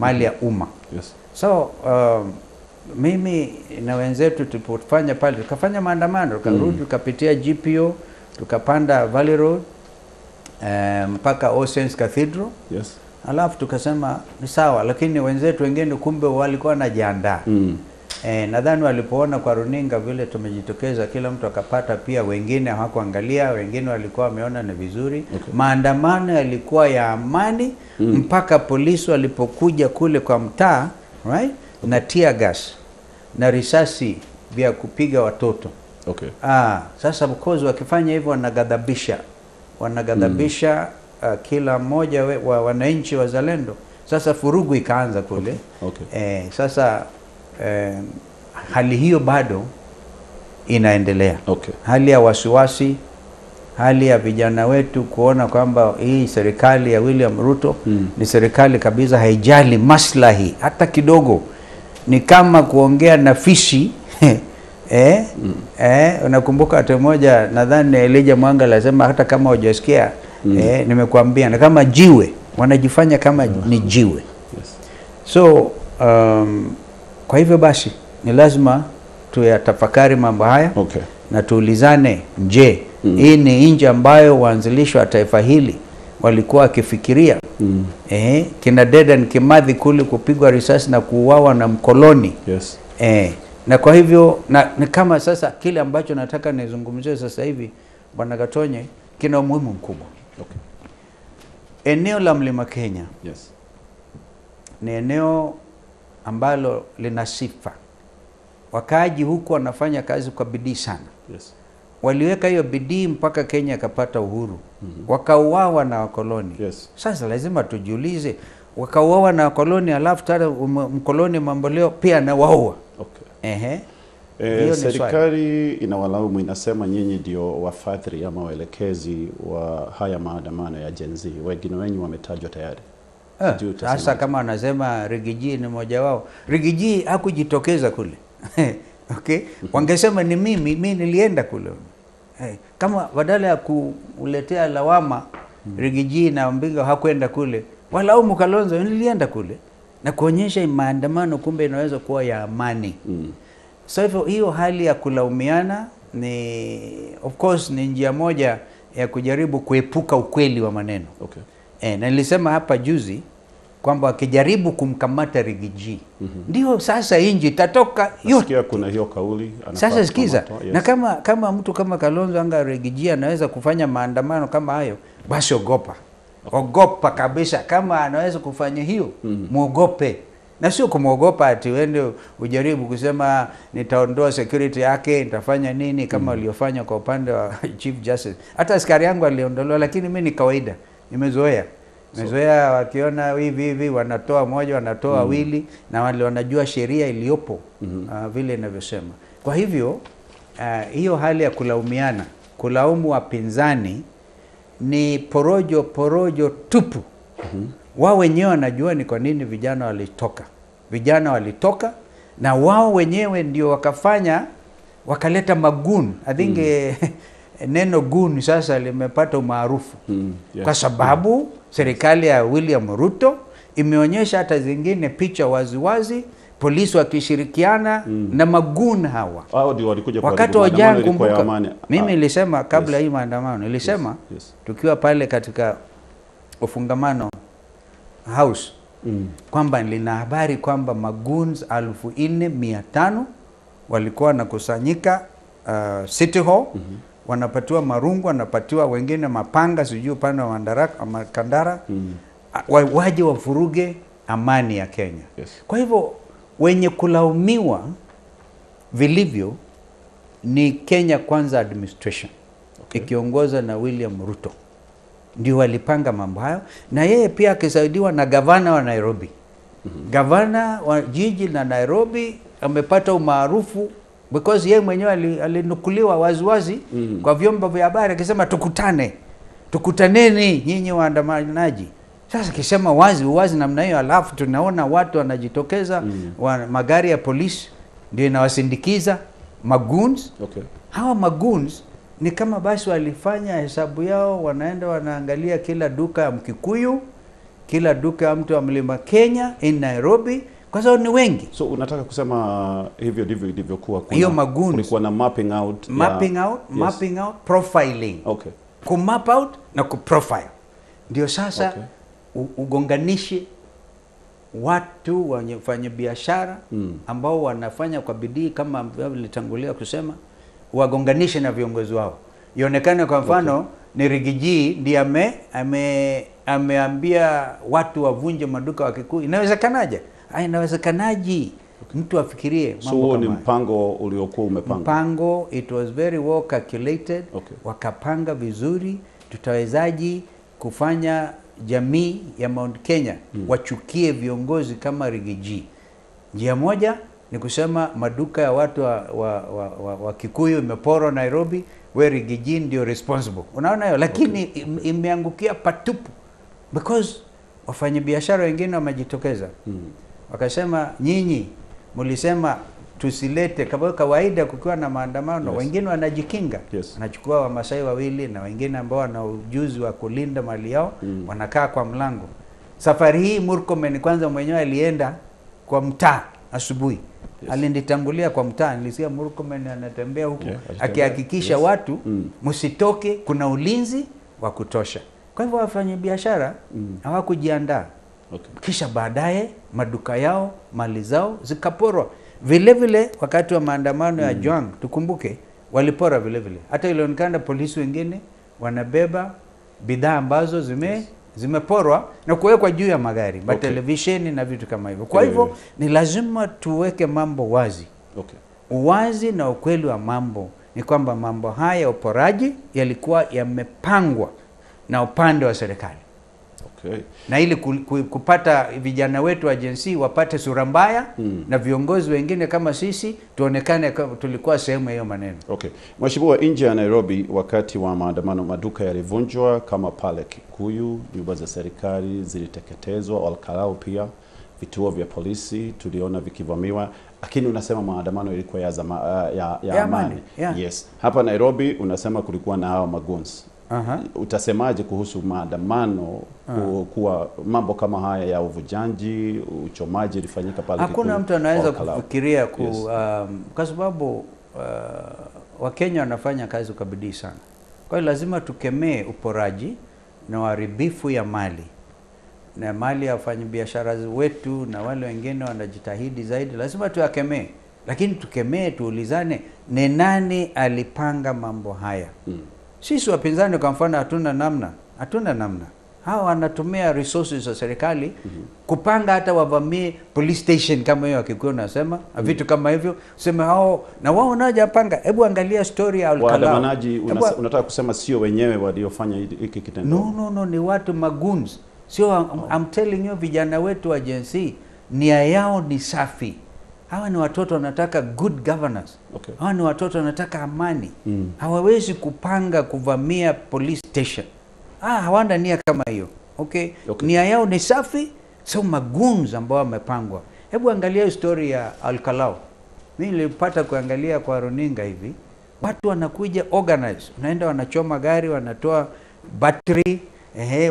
mali ya umma. Yes. So mimi na wenzetu tulipofanya pale, tukafanya maandamano, tukarudi, tukapitia GPO, tukapanda Valley Road mpaka All Saints Cathedral. Yes. Alafu tukasema ni sawa, lakini wenzetu wengine kumbe walikuwa wanajiandaa. Nadhani walipoona kwa runinga vile tumejitokeza, kila mtu akapata pia, wengine hawakuangalia, wengine walikuwa wameona ni vizuri. Okay. Maandamano yalikuwa ya amani mpaka polisi walipokuja kule kwa mtaa, right? Okay. Na tear gas na risasi vya kupiga watoto. Okay. Sasa because wakifanya hivyo wanagadhabisha kila mmoja wa wananchi wazalendo. Sasa furugu ikaanza kule. Okay. Okay. Sasa hali hiyo bado inaendelea. Okay. Hali ya wasiwasi, hali ya vijana wetu kuona kwamba hii serikali ya William Ruto ni serikali kabisa haijali maslahi hata kidogo. Ni kama kuongea na fisi. Unakumbuka hata moja nadhani Elijah Mwanga alisema hata kama hujasikia nimekuambia, na kama jiwe wanajifanya kama ni jiwe. Yes. So kwa hivyo basi ni lazima tuyatafakari mambo haya. Okay. Na tuulizane, je, hii ni nchi ambayo waanzilishi wa taifa hili walikuwa wakifikiria? Kina Dedan Kimathi kule kupigwa risasi na kuuawa na mkoloni. Yes. Na kwa hivyo na kama sasa kile ambacho nataka nizungumzie sasa hivi Bwana Gatonye kina umuhimu mkubwa. Okay. Eneo la Mlima Kenya. Yes. Ni eneo ambalo lina sifa. Wakaaji huku wanafanya kazi kwa bidii sana. Yes. Waliweka hiyo bidii mpaka Kenya ikapata uhuru. Wakauawa na wakoloni. Yes. Sasa lazima tujiulize, wakauawa na wakoloni alafu tena mkoloni mamboleo pia anawaua. Okay. Serikali inawalaumu, inasema nyinyi ndio wafadhili ama waelekezi wa haya maandamano ya Gen Z. Wengine wenyu wametajwa tayari. Sasa kama anasema Rigiji ni mmoja wao. Rigiji hakujitokeza kule. Okay? Wangesema ni mimi nilienda kule. Kama badala ya kuletea lawama Rigiji na Mbinga hakwenda kule, walaumu Kalonzo, nilienda kule na kuonyesha maandamano kumbe inaweza kuwa ya amani. So hivyo hiyo hali ya kulaumiana ni of course ni njia moja ya kujaribu kuepuka ukweli wa maneno. Okay. Na nilisema hapa juzi kwamba wakijaribu kumkamata Rigiji ndio sasa inji itatoka yote. Nasikia kuna hiyo kauli. Sasa sikiza. Yes. Na kama mtu kama Kalonzo anga Rigiji anaweza kufanya maandamano kama hayo, basi ogopa. Ogopa kabisa. Kama anaweza kufanya hiyo, muogope. Na sio kumuogopa ati uende ujaribu kusema nitaondoa security yake, nitafanya nini kama waliofanya kwa upande wa Chief Justice. Hata askari yangu aliondolewa, lakini mimi ni kawaida. Nimezoea. Nimezoea wakiona hivi hivi wanatoa moja, wanatoa wawili, na wale wanajua sheria iliyopo vile inavyosema. Kwa hivyo hiyo hali ya kulaumiana, kulaumu wapinzani ni porojo porojo tupu. Wao wenyewe wanajua ni kwa nini vijana walitoka. Vijana walitoka na wao wenyewe ndio wakafanya, wakaleta magun. I think neno gun sasa limepata umaarufu. Yes. Kwa sababu serikali ya William Ruto imeonyesha hata zingine picha waziwazi, polisi wakishirikiana na magun hawa. Hao ndio walikuja kwa wakati wa jana. Kumbuka mimi nilisema kabla yes. hii maandamano nilisema yes. Yes. tukiwa pale katika ufungamano house kwamba nilina habari kwamba maguns 4,500 walikuwa wanakusanyika City Hall. Wanapatiwa marungu, wanapatiwa wengine mapanga, sijui upande wa Makandara, waje wafuruge amani ya Kenya. Yes. Kwa hivyo wenye kulaumiwa vilivyo ni Kenya Kwanza Administration. Okay. Ikiongoza na William Ruto. Ndio walipanga mambo hayo, na yeye pia akisaidiwa na gavana wa Nairobi. Gavana wa jiji la Nairobi amepata umaarufu because yeye mwenyewe alinukuliwa waziwazi kwa vyombo vya habari akisema tukutane. Tukutaneni nyinyi waandamanaji. Sasa kisema wazi wazi namna hiyo, alafu tunaona watu wanajitokeza, magari ya polisi ndio inawasindikiza magoons. Okay. Hawa magoons ni kama basi walifanya hesabu yao, wanaenda wanaangalia kila duka ya Mkikuyu, kila duka ya mtu wa Mlima Kenya in Nairobi, kwa sababu ni wengi. So unataka kusema hivyo ndivyo ilivyokuwa, hiyo magoons, kulikuwa na mapping out, mapping out, yes. Mapping out, profiling. Okay. Kumap out na kuprofile. Ndio sasa okay. Ugonganishe watu wafanya biashara ambao wanafanya kwa bidii kama ambavyo nilitangulia kusema, wagonganishe na viongozi wao. Ionekane kwa mfano okay. Ni Rigiji ndiye ameambia watu wavunje maduka wa Kikuyu. Inawezekanaje? Inawezekanaje? Okay. Mtu afikirie mambo So huo kama ni hayo. mpango uliokuwa umepangwa. Mpango, it was very well calculated. Okay. Wakapanga vizuri, tutawezaji kufanya jamii ya Mount Kenya wachukie viongozi kama Rigiji. Njia moja ni kusema maduka ya watu wa Kikuyu imeporwa Nairobi, we Rigiji ndio responsible. Unaona hiyo? Lakini okay. Imeangukia patupu because wafanyabiashara wengine wamejitokeza. Wakasema nyinyi mlisema tusilete, kama kawaida kukiwa na maandamano Yes. wengine wanajikinga. Yes. Wanachukua Wamasai wawili na wengine ambao wana ujuzi wa kulinda mali yao wanakaa kwa mlango. Safari hii Murkomen kwanza mwenyewe alienda kwa mtaa asubuhi. Yes. Alinitangulia kwa mtaa, nilisikia Murkomen anatembea huku Yeah, akihakikisha yes. watu msitoke, kuna ulinzi wa kutosha. Kwa hivyo wafanyabiashara hawakujiandaa. Okay. Kisha baadaye maduka yao, mali zao zikaporwa. Vile vile wakati wa maandamano ya Juang, tukumbuke walipora vile vile. Hata ilionekana polisi wengine wanabeba bidhaa ambazo zimeporwa na kuwekwa juu ya magari, Okay. matelevisheni na vitu kama hivyo. Kwa hivyo ni lazima tuweke mambo wazi. Okay. Uwazi na ukweli wa mambo ni kwamba mambo haya ya uporaji yalikuwa yamepangwa na upande wa serikali. Okay. Na ili kupata vijana wetu wa Gen Z wapate sura mbaya na viongozi wengine kama sisi tuonekane kama tulikuwa sehemu ya hiyo maneno. Okay. Mheshimiwa, nje ya Nairobi wakati wa maandamano maduka yalivunjwa kama pale Kikuyu, nyumba za serikali ziliteketezwa, Olkalau pia vituo vya polisi tuliona vikivamiwa, lakini unasema maandamano ilikuwa ya Ya amani. amani, yeah. Yes. Hapa Nairobi unasema kulikuwa na hao magoons. Aha. Utasemaje kuhusu maandamano kuwa mambo kama haya ya uvujanji, uchomaji ilifanyika pale Hakuna Kikuyu, mtu anaweza Olkalau? kufikiria Yes. kwa sababu Wakenya wanafanya kazi kwa bidii sana. Kwa hiyo lazima tukemee uporaji na uharibifu ya mali na mali ya wafanyabiashara wetu na wale wengine wanajitahidi zaidi, lazima tuyakemee. Lakini tukemee, tuulizane ni nani alipanga mambo haya. Sisi wapinzani kwa mfano hatuna namna. Hawa wanatumia resources za serikali kupanga hata wavamie police station kama hiyo Kikuyu nasema vitu kama hivyo, sema hao na wao wanajapanga. Hebu angalia story ya Olkalau. Waandamanaji unataka kusema sio wenyewe waliofanya hiki kitendo? No, ni watu magoons. Sio, I'm telling you, vijana wetu wa Gen Z nia yao ni safi. Hawa ni watoto wanataka good governance. Okay. Hawa ni watoto wanataka amani. Hawawezi kupanga kuvamia police station. Hawana nia kama hiyo. Okay. Okay. Nia yao ni safi, sio magoons ambao wamepangwa. Hebu angalia story ya Olkalau. Mimi nilipata kuangalia kwa runinga hivi. Watu wanakuja organize, unaenda wanachoma gari, wanatoa battery,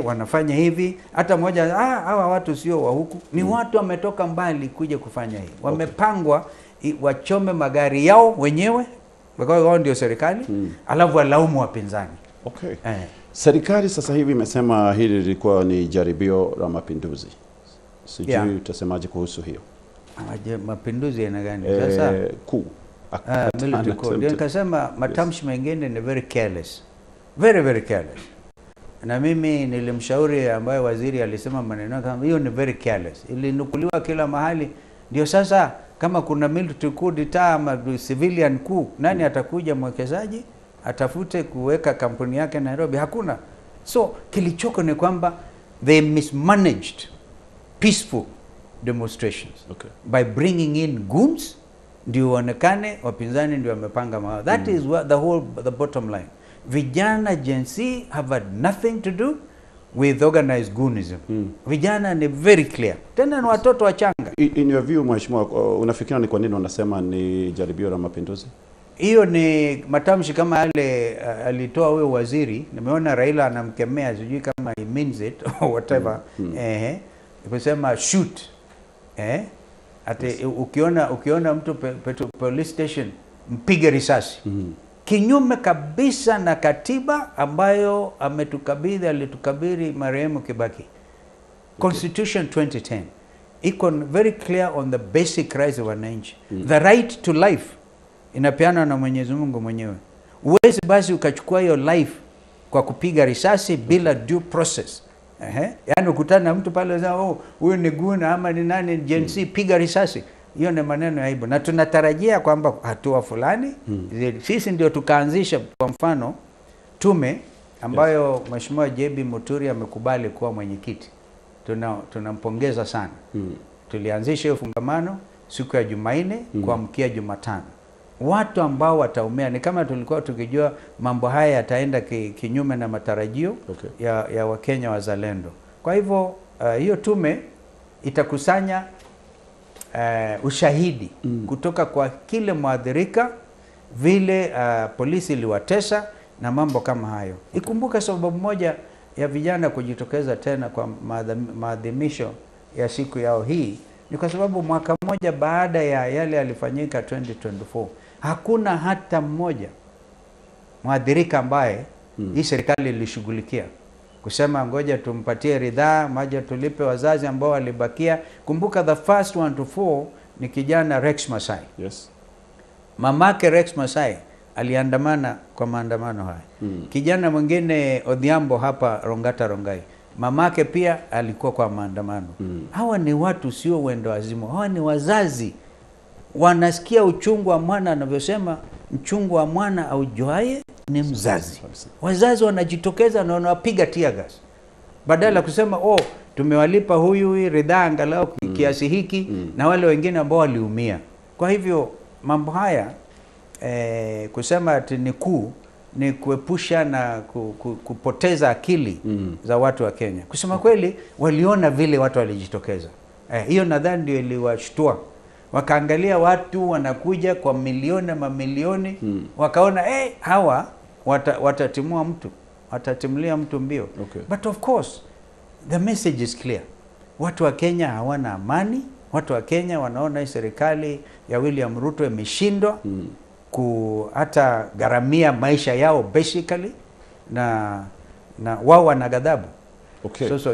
wanafanya hivi. Hata mmoja hawa watu sio wa huku, ni watu wametoka mbali kuja kufanya hivi. Wamepangwa wachome magari yao wenyewe, kwa wao ndio serikali, alafu walaumu wapinzani. Okay. Serikali sasa hivi imesema hili lilikuwa ni jaribio la mapinduzi. Sijui utasemaje kuhusu hiyo. Mapinduzi yana gani sasa? Kuu. Military coup. Ndio nikasema matamshi mengine ni very careless. Very very careless. Na mimi nilimshauri ambaye waziri alisema maneno kama hiyo ni very careless. Ilinukuliwa kila mahali. Ndio sasa kama kuna military coup d'etat ama civilian coup, nani atakuja mwekezaji atafute kuweka kampuni yake Nairobi? Hakuna. So kilichoko ni kwamba they mismanaged peaceful demonstrations. Okay. By bringing in goons, ndio waonekane wapinzani ndio wamepanga mawazo. That is what the bottom line. Vijana Gen Z have had nothing to do with organized goonism. Vijana ni very clear. Tena ni watoto wachanga. In your view, Mheshimiwa, unafikiri ni kwa nini wanasema ni jaribio la mapinduzi? Hiyo ni matamshi kama yale alitoa huyo waziri. Nimeona Raila anamkemea, sijui kama he means it or whatever. Kusema shoot. Ati yes. Ukiona mtu police station mpige risasi. Kinyume kabisa na katiba ambayo ametukabidhi, alitukabidhi marehemu Kibaki. Constitution 2010 iko very clear on the basic rights of wananchi. The right to life inapeanwa na Mwenyezi Mungu mwenyewe. Uwezi basi ukachukua hiyo life kwa kupiga risasi bila due process. Yaani ukutana na mtu pale unasema, oh, huyu ni guna ama ni nani Gen Z, piga risasi. Hiyo ni maneno ya aibu. Na tunatarajia kwamba hatua fulani sisi ndio tukaanzisha kwa mfano tume ambayo Mheshimiwa JB Muturi amekubali kuwa mwenyekiti. Tunampongeza sana. Tulianzisha hiyo fungamano siku ya Jumanne kuamkia Jumatano. Watu ambao wataumia ni kama tulikuwa tukijua mambo haya yataenda kinyume na matarajio ya Wakenya wazalendo. Kwa hivyo hiyo tume itakusanya ushahidi kutoka kwa kile mwadhirika, vile polisi iliwatesa na mambo kama hayo. Ikumbuka sababu moja ya vijana kujitokeza tena kwa maadhimisho ya siku yao hii ni kwa sababu mwaka mmoja baada ya yale yalifanyika 2024 hakuna hata mmoja mwadhirika ambaye hii serikali ilishughulikia kusema ngoja tumpatie ridhaa, maja tulipe wazazi ambao walibakia. Kumbuka the first one to four ni kijana Rex Masai. Yes. Mamake Rex Masai aliandamana kwa maandamano haya. Kijana mwingine Odhiambo hapa Rongata Rongai, mamake pia alikuwa kwa maandamano. Hawa ni watu sio wendo wazimu, hawa ni wazazi wanasikia uchungu wa mwana, anavyosema mchungu wa mwana aujuaye ni mzazi. Wazazi wanajitokeza na wanawapiga tear gas badala kusema oh, tumewalipa huyu ridhaa angalau kiasi hiki na wale wengine ambao waliumia. Kwa hivyo mambo haya kusema ati ni kuu ni kuepusha na kupoteza akili za watu wa Kenya. Kusema kweli waliona vile watu walijitokeza. Hiyo nadhani ndio iliwashtua. Wakaangalia watu wanakuja kwa milioni na mamilioni, wakaona hawa watatimua mtu, watatimulia mtu mbio. But of course the message is clear. Watu wa Kenya hawana amani. Watu wa Kenya wanaona hii serikali ya William Ruto imeshindwa hata gharamia maisha yao basically, na wao wana ghadhabu. So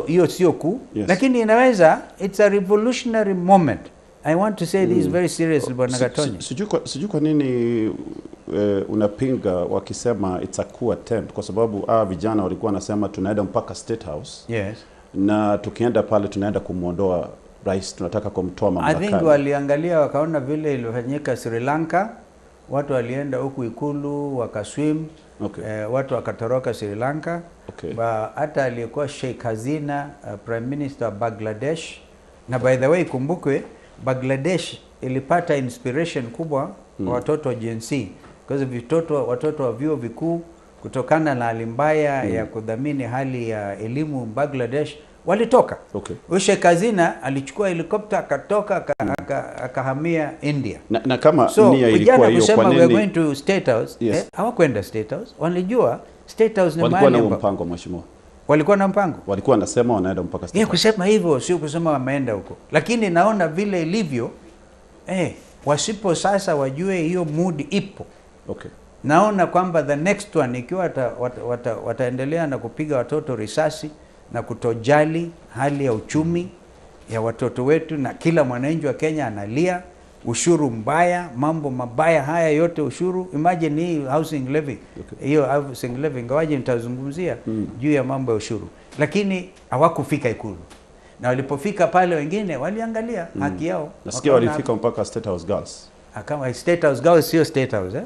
hiyo sio kuu. Lakini inaweza, it's a revolutionary moment. I want to say this very seriously, Bwana Gatonye. Sijui kwa nini unapinga wakisema it's a coup attempt, kwa sababu vijana walikuwa wanasema tunaenda mpaka State House. Yes. Na tukienda pale tunaenda kumuondoa rais, tunataka kumtoa mamlakani. I think waliangalia wakaona vile ilifanyika Sri Lanka, watu walienda huku ikulu wakaswim, watu wakatoroka Sri Lanka. Hata aliyekuwa Sheikh Hasina, Prime Minister wa Bangladesh. Na by the way kumbukwe Bangladesh ilipata inspiration kubwa kwa watoto wa Gen Z. Kwa hivyo watoto wa vyuo vikuu kutokana na hali mbaya ya kudhamini hali ya elimu Bangladesh walitoka. Sheikh Hasina alichukua helikopta akatoka akahamia India. Na kama nia ilikuwa hiyo, kwa nini we are going to State House? Hawakwenda State House. Walijua State House ni mahali walikuwa na mpango, mheshimiwa. Walikuwa na mpango. Walikuwa wanasema wanaenda mpaka State House. Kusema hivyo sio kusema wameenda huko. Lakini naona vile ilivyo, wasipo sasa wajue hiyo mood ipo. Naona kwamba the next one ikiwa wataendelea na kupiga watoto risasi na kutojali hali ya uchumi ya watoto wetu, na kila mwananchi wa Kenya analia ushuru mbaya, mambo mabaya haya yote ushuru. Imagine hii housing levy. Hiyo housing levy ingawaje nitazungumzia juu ya mambo ya ushuru. Lakini hawakufika ikulu. Na walipofika pale wengine waliangalia haki yao. Nasikia walifika mpaka State House Girls. Kama State House Girls sio State House,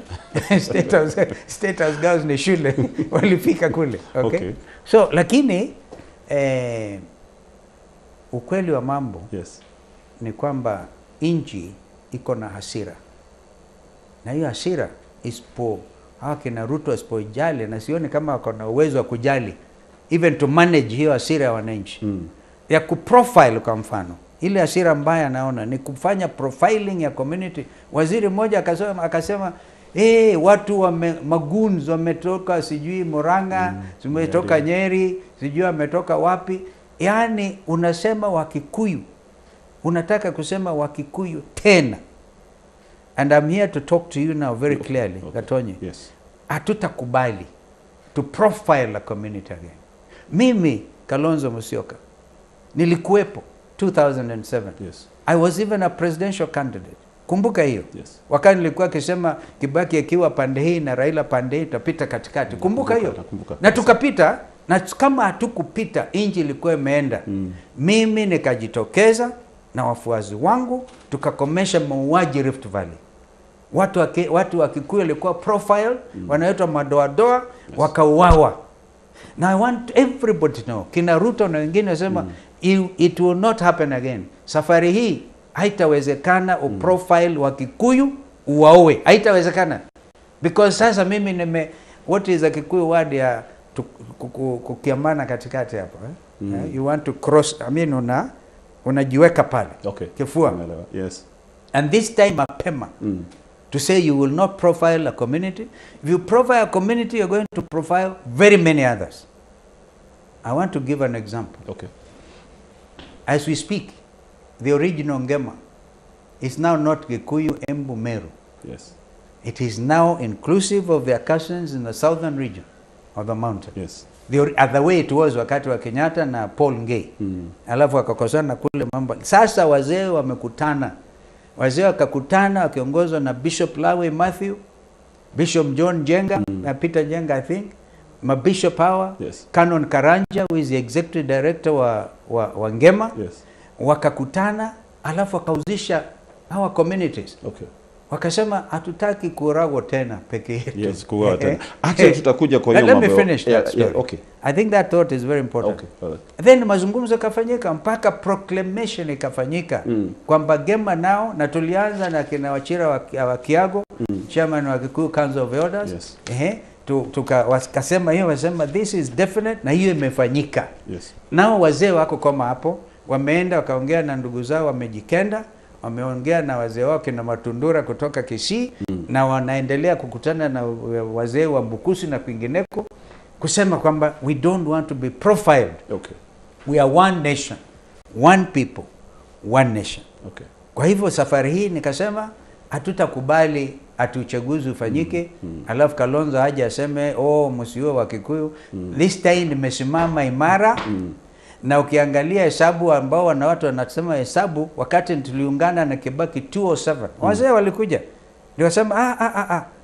State House Girls ni shule. Walifika kule. So lakini ukweli wa mambo ni kwamba nchi iko na hasira. Na hiyo hasira isipo, hawa kina Ruto asipojali, na sioni kama wako na uwezo wa kujali even to manage hiyo hasira ya wananchi. Ya kuprofile kwa mfano. Ile hasira mbaya naona ni kufanya profiling ya community. Waziri mmoja akasema Watu magoons wametoka sijui Murang'a, wametoka Nyeri, sijui wametoka wapi. Yaani unasema Wakikuyu, unataka kusema Wakikuyu tena. And I'm here to talk to you now very clearly, Gatonye. Yes. Hatutakubali to profile a community again. Mimi Kalonzo Musyoka nilikuwepo 2007. Yes. I was even a presidential candidate. Kumbuka hiyo. Yes. Wakati nilikuwa kisema Kibaki akiwa pande hii na Raila pande hii tutapita katikati. Kumbuka hiyo. Na tukapita, na kama hatukupita inji ilikuwa imeenda. Mimi nikajitokeza na wafuasi wangu tukakomesha mauaji Rift Valley. Watu wa Kikuyu walikuwa profile, wanaitwa madoadoa, wakauawa. Now I want everybody to know, kina Ruto na wengine wasema it will not happen again. Safari hii haitawezekana uprofile wa Kikuyu uwaoe. Haitawezekana. Because sasa mimi nime, what is a Kikuyu word ya kukiamana katikati hapo, eh? You want to cross, I mean unajiweka pale. Okay. Kifua. Yes. And this time mapema. To say you will not profile a community. If you profile a community, you're going to profile very many others. I want to give an example. Okay. As we speak, the original Ngema is now not Gikuyu, Embu, Meru. Yes. It is now inclusive of their cousins in the southern region of the mountain. Yes. The other way it was wakati wa Kenyatta na Paul Ngei. Alafu wakakosana kule mambo. Sasa wazee wamekutana. Wazee wakakutana wakiongozwa na Bishop Lawe Matthew, Bishop John Jenga, na Peter Jenga I think, Mabishop hawa, yes. Canon Karanja who is the executive director wa Ngema. Yes. Wakakutana alafu wakauzisha hawa communities. Okay. Wakasema hatutaki kuuragwa tena peke yetu. Yes, kuuragwa tena. Actually tutakuja kwa hiyo mambo. Let me finish that story. Yeah, okay. I think that thought is very important. Okay. Right. Then mazungumzo yakafanyika mpaka proclamation ikafanyika kwamba Ngema nao, na tulianza na kina Wachira wa Kiago, chairman wa Kikuyu Council of Elders. Yes. Wakasema hiyo, wasema this is definite, na hiyo imefanyika. Yes. Nao wazee wako kama hapo, wameenda wakaongea na ndugu zao wamejikenda, wameongea na wazee wao kina Matundura kutoka Kisii, na wanaendelea kukutana na wazee wa Mbukusi na kwingineko kusema kwamba we don't want to be profiled. Okay. We are one nation, one people, one nation. Okay. Kwa hivyo safari hii nikasema hatutakubali ati uchaguzi ufanyike alafu Kalonzo aje aseme oh msiwe wa Kikuyu. This time nimesimama imara. Na ukiangalia hesabu ambao wana watu wanasema hesabu, wakati tuliungana na Kibaki 207 wazee walikuja ndio wasema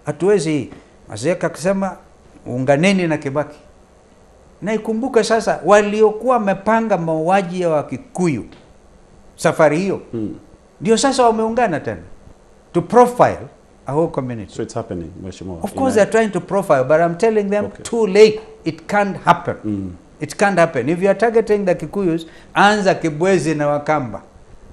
hatuwezi hii. Wazee akasema unganeni na Kibaki. Na ikumbuke sasa waliokuwa wamepanga mauaji ya Wakikuyu safari hiyo ndio sasa wameungana tena to profile a whole community. So it's happening, Mheshimiwa. Of course they're trying to profile, but I'm telling them okay. Too late. It can't happen. It can't happen. If you are targeting the Kikuyus, anza Kibwezi na Wakamba.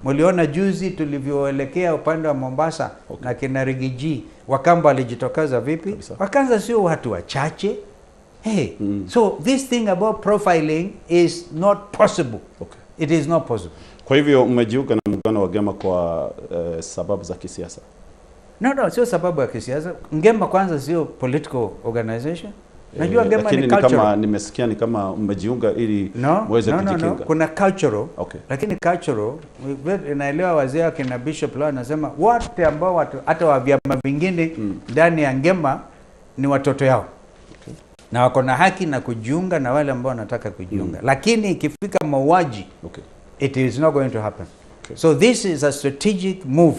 Mliona juzi tulivyoelekea upande wa Mombasa, okay. Na kina Rigiji, Wakamba walijitokeza vipi? Kabisa. Wakaanza sio watu wachache. Hey, so this thing about profiling is not possible. Okay. It is not possible. Kwa hivyo mmejiunga na muungano wa Ngema kwa sababu za kisiasa? No, sio sababu ya kisiasa. Ngema kwanza sio political organization. Najua Ngema ni cultural. Kama nimesikia ni kama mmejiunga ili muweze kujikinga. No, kuna cultural. Okay. Lakini cultural, inaelewa wazee wa kina Bishop Law anasema wote ambao watu hata wa vyama vingine ndani ya Ngema ni watoto yao. Okay. Na wako na haki na kujiunga na wale ambao wanataka kujiunga. Lakini ikifika mauaji, okay, it is not going to happen. Okay. So this is a strategic move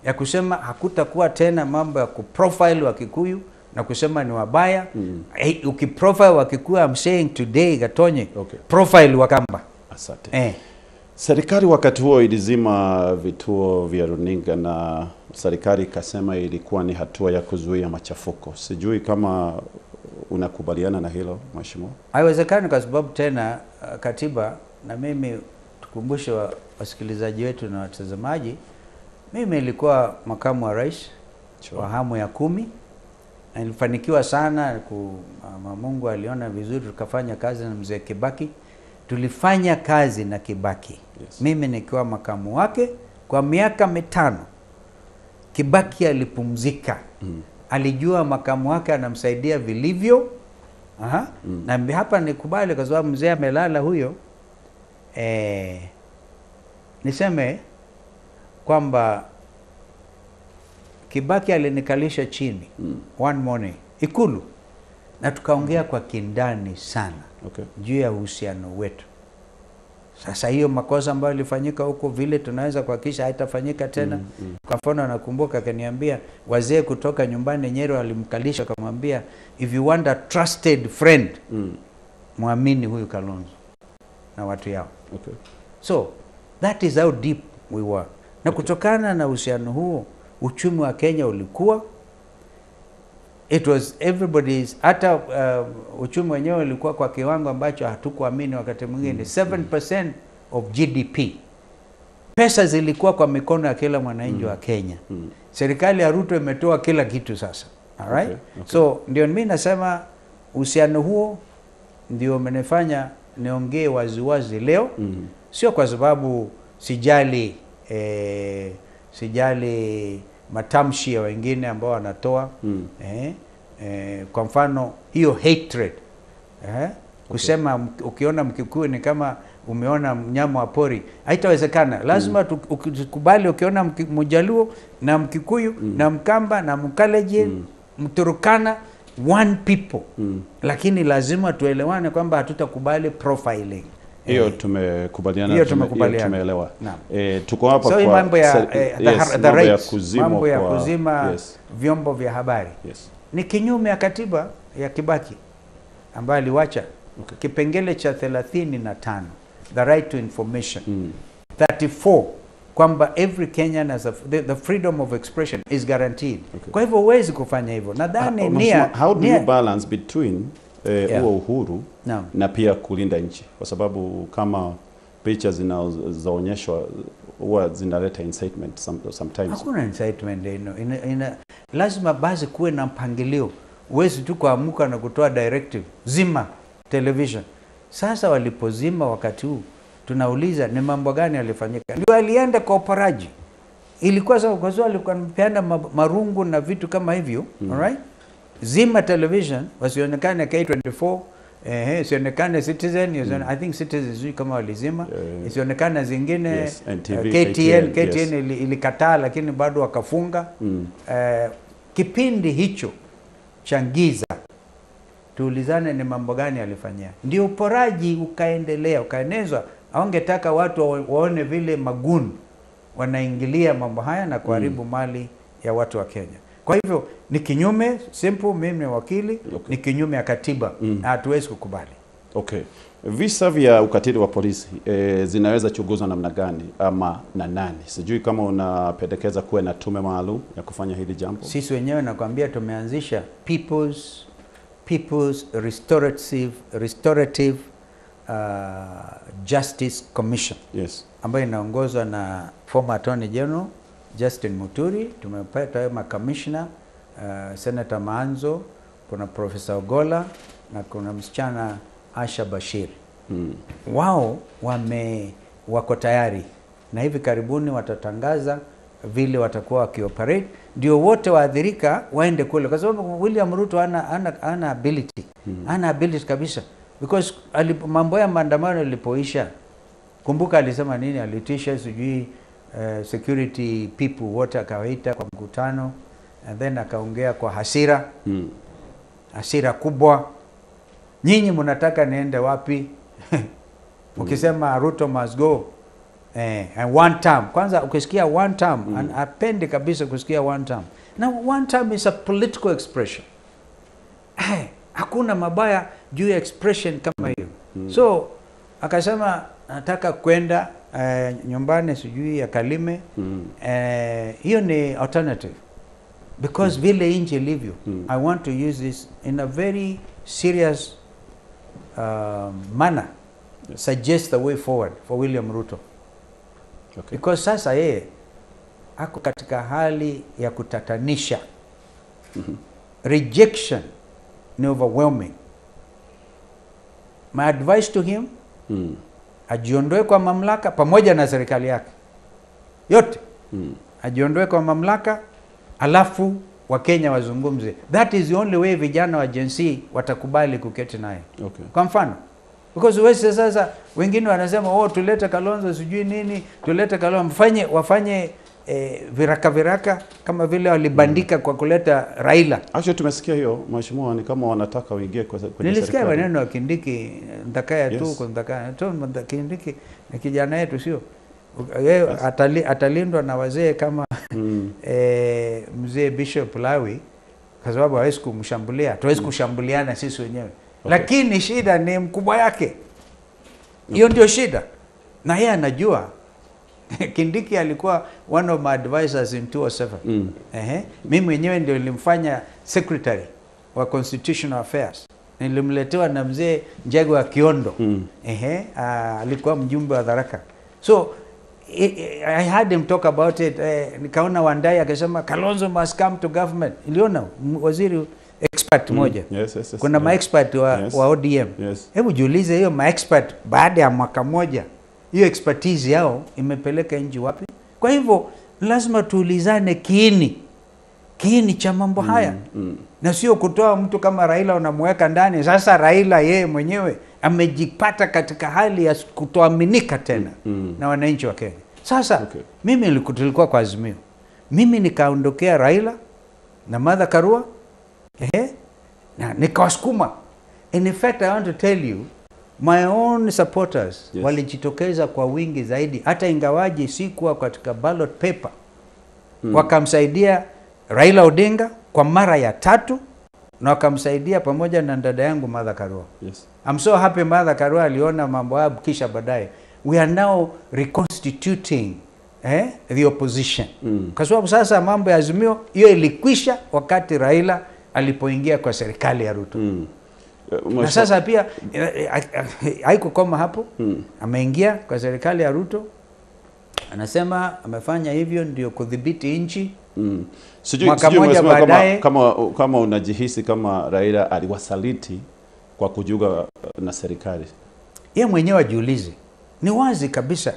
ya kusema hakutakuwa tena mambo ya kuprofile wa Kikuyu na kusema ni wabaya. Hey, ukiprofile wa Kikuyu, I'm saying today Gatonye, okay, profile Wakamba. Asante. Serikali wakati huo ilizima vituo vya runinga na serikali ikasema ilikuwa ni hatua ya kuzuia machafuko. Sijui kama unakubaliana na hilo Mheshimiwa? Haiwezekani kwa sababu tena katiba, na mimi tukumbushe wasikilizaji wetu na watazamaji, mimi nilikuwa makamu wa rais wa hamu ya 10. Na nilifanikiwa sana, Mungu aliona vizuri, tukafanya kazi na Mzee Kibaki. Tulifanya kazi na Kibaki. Yes. Mimi nikiwa makamu wake kwa miaka 5. Kibaki alipumzika. Alijua makamu wake anamsaidia vilivyo. Na hapa nikubali kwa sababu mzee amelala huyo. Niseme kwamba Kibaki alinikalisha chini one morning Ikulu na tukaongea kwa kindani sana juu ya uhusiano wetu. Sasa hiyo makosa ambayo ilifanyika huko vile tunaweza kuhakikisha haitafanyika tena. Kwa mfano nakumbuka akaniambia wazee kutoka nyumbani Nyeri walimkalisha akamwambia, if you want a trusted friend, muamini huyu Kalonzo na watu yao. So that is how deep we were. Na kutokana na uhusiano huo uchumi wa Kenya ulikuwa, it was everybody's, hata uchumi wenyewe ulikuwa kwa kiwango ambacho hatukuamini wakati mwingine, 7% of GDP. Pesa zilikuwa kwa mikono ya kila mwananchi wa Kenya. Serikali ya Ruto imetoa kila kitu sasa. All right? So ndio mimi nasema uhusiano huo ndio umenifanya niongee waziwazi leo. Sio kwa sababu sijali sijali matamshi ya wengine ambao wanatoa. Kwa mfano hiyo hatred, kusema ukiona Mkikuyu ni kama umeona mnyama wa pori, haitawezekana. Lazima tukubali ukiona Mjaluo na Mkikuyu na Mkamba na Mkalenjin, Mturukana, one people. Lakini lazima tuelewane kwamba hatutakubali profiling. Hiyo tumekubaliana, hiyo tumeelewa. Tuko hapa kwa mambo ya the rights, mambo ya kuzima vyombo vya habari. Ni kinyume ya katiba ya Kibaki ambayo aliwacha kipengele cha 35, the right to information, 34 kwamba every Kenyan has the freedom of expression is guaranteed. Kwa hivyo huwezi kufanya hivyo. Nadhani nia, how do you balance between huo uhuru na pia kulinda nchi? Kwa sababu kama picha zinazoonyeshwa huwa zinaleta incitement sometimes. Hakuna incitement lazima basi kuwe na mpangilio. Huwezi tu kuamuka na kutoa directive zima television. Sasa walipozima wakati huu tunauliza ni mambo gani yalifanyika. Ndio alienda kwa uporaji. Ilikuwa sawa kwa sababu alikuwa anapeana marungu na vitu kama hivyo, alright? Zima television wasionekane K24, isionekane Citizen, I think Citizen sijui kama walizima, isionekane zingine, NTV, KTN ilikataa lakini bado wakafunga. Kipindi hicho cha giza tuulizane ni mambo gani alifanyia. Ndio uporaji ukaendelea, ukaenezwa. Hawangetaka watu waone vile maguni wanaingilia mambo haya na kuharibu mali ya watu wa Kenya. Kwa hivyo ni kinyume simple, mimi ni wakili, ni kinyume ya katiba na hatuwezi kukubali. Visa vya ukatili wa polisi zinaweza chunguzwa namna gani ama na nani? Sijui kama unapendekeza kuwe na tume maalum ya kufanya hili jambo. Sisi wenyewe nakwambia tumeanzisha People's Restorative Justice Commission. Ambayo inaongozwa na former Attorney General Justin Muturi. Tumepata hayo makamishna, Senator Maanzo, kuna Professor Ogola na kuna msichana Asha Bashir. Wao wako tayari na hivi karibuni watatangaza vile watakuwa wakioperate, ndio wote waathirika waende kule, kwa sababu William Ruto hana ability. Hana ability kabisa, because mambo ya maandamano yalipoisha, kumbuka alisema nini? Alitisha sijui security people wote akawaita kwa mkutano, and then akaongea kwa hasira, hasira kubwa. Nyinyi mnataka niende wapi? Ukisema Ruto must go, and one term. Kwanza ukisikia one term, and apendi kabisa kusikia one term. Now one term is a political expression. Hakuna mabaya juu ya expression kama hiyo. So akasema nataka kwenda nyumbani sijui ya Kalime. Hiyo ni alternative. Because vile nchi ilivyo, I want to use this in a very serious manner. Suggest the way forward for William Ruto. Because sasa yeye ako katika hali ya kutatanisha. Rejection ni overwhelming. My advice to him, ajiondoe kwa mamlaka pamoja na serikali yake yote. Ajiondoe kwa mamlaka, alafu Wakenya wazungumze. That is the only way vijana wa Gen Z watakubali kuketi naye. Okay. Kwa mfano, because wewe sasa wengine wanasema oh, tulete Kalonzo sijui nini, tulete Kalonzo, wafanye viraka viraka kama vile walibandika kwa kuleta Raila. Actually tumesikia hiyo mheshimiwa, ni kama wanataka uingie kwa serikali. Nilisikia maneno ya Kindiki, Ndakaya tu Yes. kwa Ndakaya tu, Kindiki ni kijana yetu, sio? Yeye atalindwa na wazee kama mzee Bishop Lawi, kwa sababu hawezi kumshambulia. Hatuwezi kushambuliana sisi wenyewe. Okay. Lakini shida ni mkubwa yake. Hiyo ndio shida. Na yeye anajua. Kindiki alikuwa one of my advisors in 2007. Mimi mwenyewe ndio nilimfanya secretary wa Constitutional Affairs. Nilimletewa na mzee Njego wa Kiondo. Alikuwa mjumbe wa Tharaka. So I heard him talk about it. Nikaona Wandai akisema Kalonzo must come to government. Niliona waziri expert moja. Yes. Kuna ma-expert wa ODM. Yes. Hebu jiulize hiyo ma-expert baada ya mwaka moja, hiyo expertise yao imepeleka nchi wapi? Kwa hivyo lazima tuulizane kiini cha mambo haya. Na sio kutoa mtu kama Raila unamweka ndani. Sasa Raila yeye mwenyewe amejipata katika hali ya kutoaminika tena na wananchi wa Kenya. Sasa mimi tulikuwa kwa Azimio. Mimi nikaondokea Raila na Martha Karua, na nikawasukuma. In fact, I want to tell you, my own supporters walijitokeza kwa wingi zaidi, hata ingawaji sikuwa katika ballot paper. Wakamsaidia Raila Odinga kwa mara ya tatu, na wakamsaidia pamoja na dada yangu Martha Karua. Yes. I'm so happy Martha Karua aliona mambo hayo, kisha baadaye we are now reconstituting the opposition. Kwa sababu sasa mambo ya Azimio hiyo ilikwisha wakati Raila alipoingia kwa serikali ya Ruto. Na sasa pia haikukoma hapo. Ameingia kwa serikali ya Ruto, anasema amefanya hivyo ndio kudhibiti nchi. Sijui mheshimiwa, kama unajihisi kama Raila aliwasaliti kwa kujiunga na serikali. Yeye mwenyewe ajiulize. Ni wazi kabisa.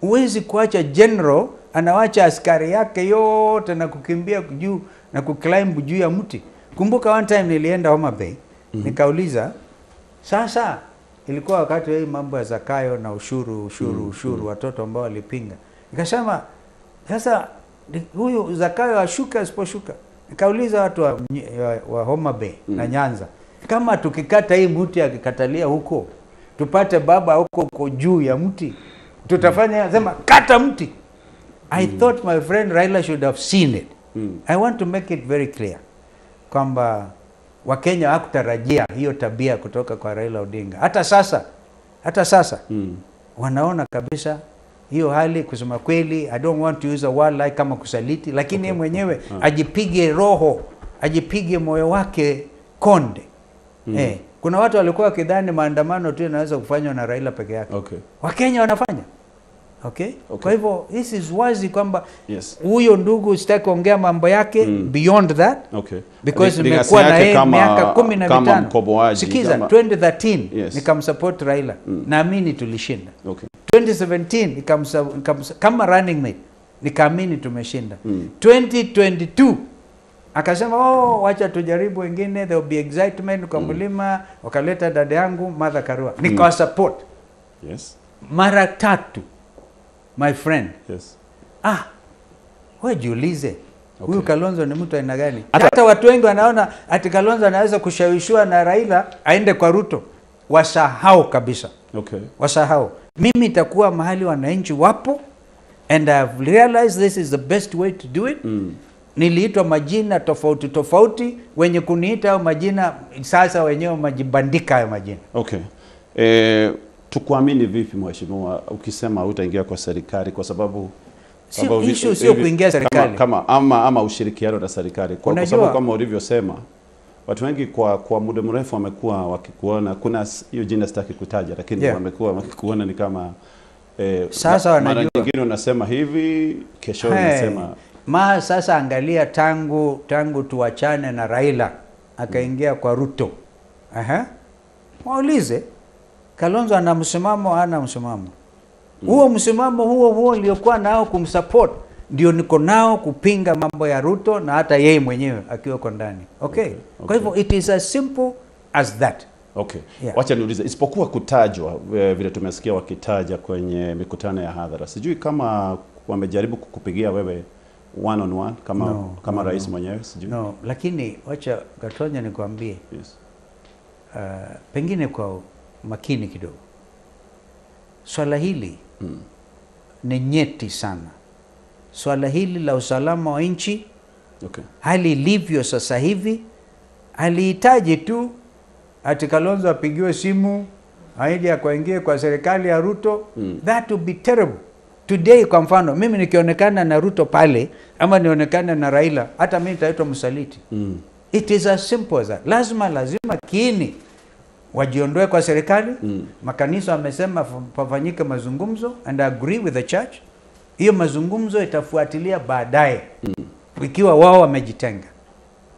Huwezi kuacha general anawacha askari yake yote na kukimbia juu na kuclimb juu ya mti. Kumbuka one time nilienda Homa Bay, nikauliza, sasa ilikuwa wakati wa mambo ya Zakayo na ushuru watoto ambao walipinga. Nikasema sasa huyu Zakayo ashuka asiposhuka. Nikauliza watu wa Homa Bay na Nyanza, kama tukikata hii mti akikatalia huko, tupate baba huko juu ya mti, tutafanya? Sema kata mti. I thought my friend Raila should have seen it. I want to make it very clear kwamba Wakenya hawakutarajia hiyo tabia kutoka kwa Raila Odinga. Hata sasa wanaona kabisa hiyo hali. Kusema kweli, I don't want to use a word like kama kusaliti, lakini yeye mwenyewe ajipige roho, ajipige moyo wake konde. Kuna watu walikuwa wakidhani maandamano tu yanaweza kufanywa na Raila peke yake. Wakenya wanafanya. Okay? Kwa hivyo this is wazi kwamba huyo ndugu sitaki kuongea mambo yake beyond that. Because nimekuwa na yeye miaka 15. Sikiza, 2013 nikamsupport Raila. Naamini tulishinda. 2017 kama running mate nikaamini tumeshinda. 2022 akasema oh, wacha tujaribu wengine, there will be excitement kwa mlima, wakaleta dada yangu Martha Karua. Nikawasupport. Mara tatu. My friend. Wewe jiulize. Huyu Kalonzo ni mtu aina gani? Hata watu wengi wanaona ati Kalonzo anaweza kushawishiwa na Raila aende kwa Ruto. Wasahau kabisa. Wasahau. Mimi nitakuwa mahali wananchi wapo, and I've realized this is the best way to do it. Niliitwa majina tofauti tofauti, wenye kuniita au majina sasa wenyewe majibandika hayo majina. Tukuamini vipi mheshimiwa ukisema hutaingia kwa serikali? Kwa sababu issue sio kuingia serikali. Ama ushirikiano na serikali. Kwa sababu kama ulivyosema, watu wengi kwa muda mrefu wamekuwa wakikuona, kuna hiyo jina sitaki kutaja, lakini wamekuwa wakikuona ni kama sasa wanajua. Mara nyingine unasema hivi, kesho unasema sasa angalia, tangu tuachane na Raila akaingia kwa Ruto. Waulize Kalonzo ana msimamo, ana msimamo. Huo msimamo huo huo niliokuwa nao kumsupport. ndio niko nao kupinga mambo ya Ruto na hata yeye mwenyewe akiwa kwa ndani. Okay. Kwa hivyo it is as simple as that. Okay. Yeah. Wacha niulize, isipokuwa kutajwa vile tumesikia wakitaja kwenye mikutano ya hadhara, sijui kama wamejaribu kukupigia wewe one on one kama, No, kama no, rais no. mwenyewe, sijui. No, lakini wacha Gatonya nikwambie. Yes. Pengine kwa makini kidogo, swala hili ni nyeti sana. Swala hili la usalama wa nchi, Okay. hali ilivyo sasa hivi, halihitaji tu ati Kalonzo apigiwe simu aende akaingie kwa serikali ya Ruto. That would be terrible. Today kwa mfano, mimi nikionekana na Ruto pale ama nionekane na Raila, hata mimi nitaitwa msaliti. It is as simple as that. Lazima kiini wajiondoe kwa serikali. Makanisa wamesema pafanyike mazungumzo, and I agree with the church. Hiyo mazungumzo itafuatilia baadaye ikiwa wao wamejitenga,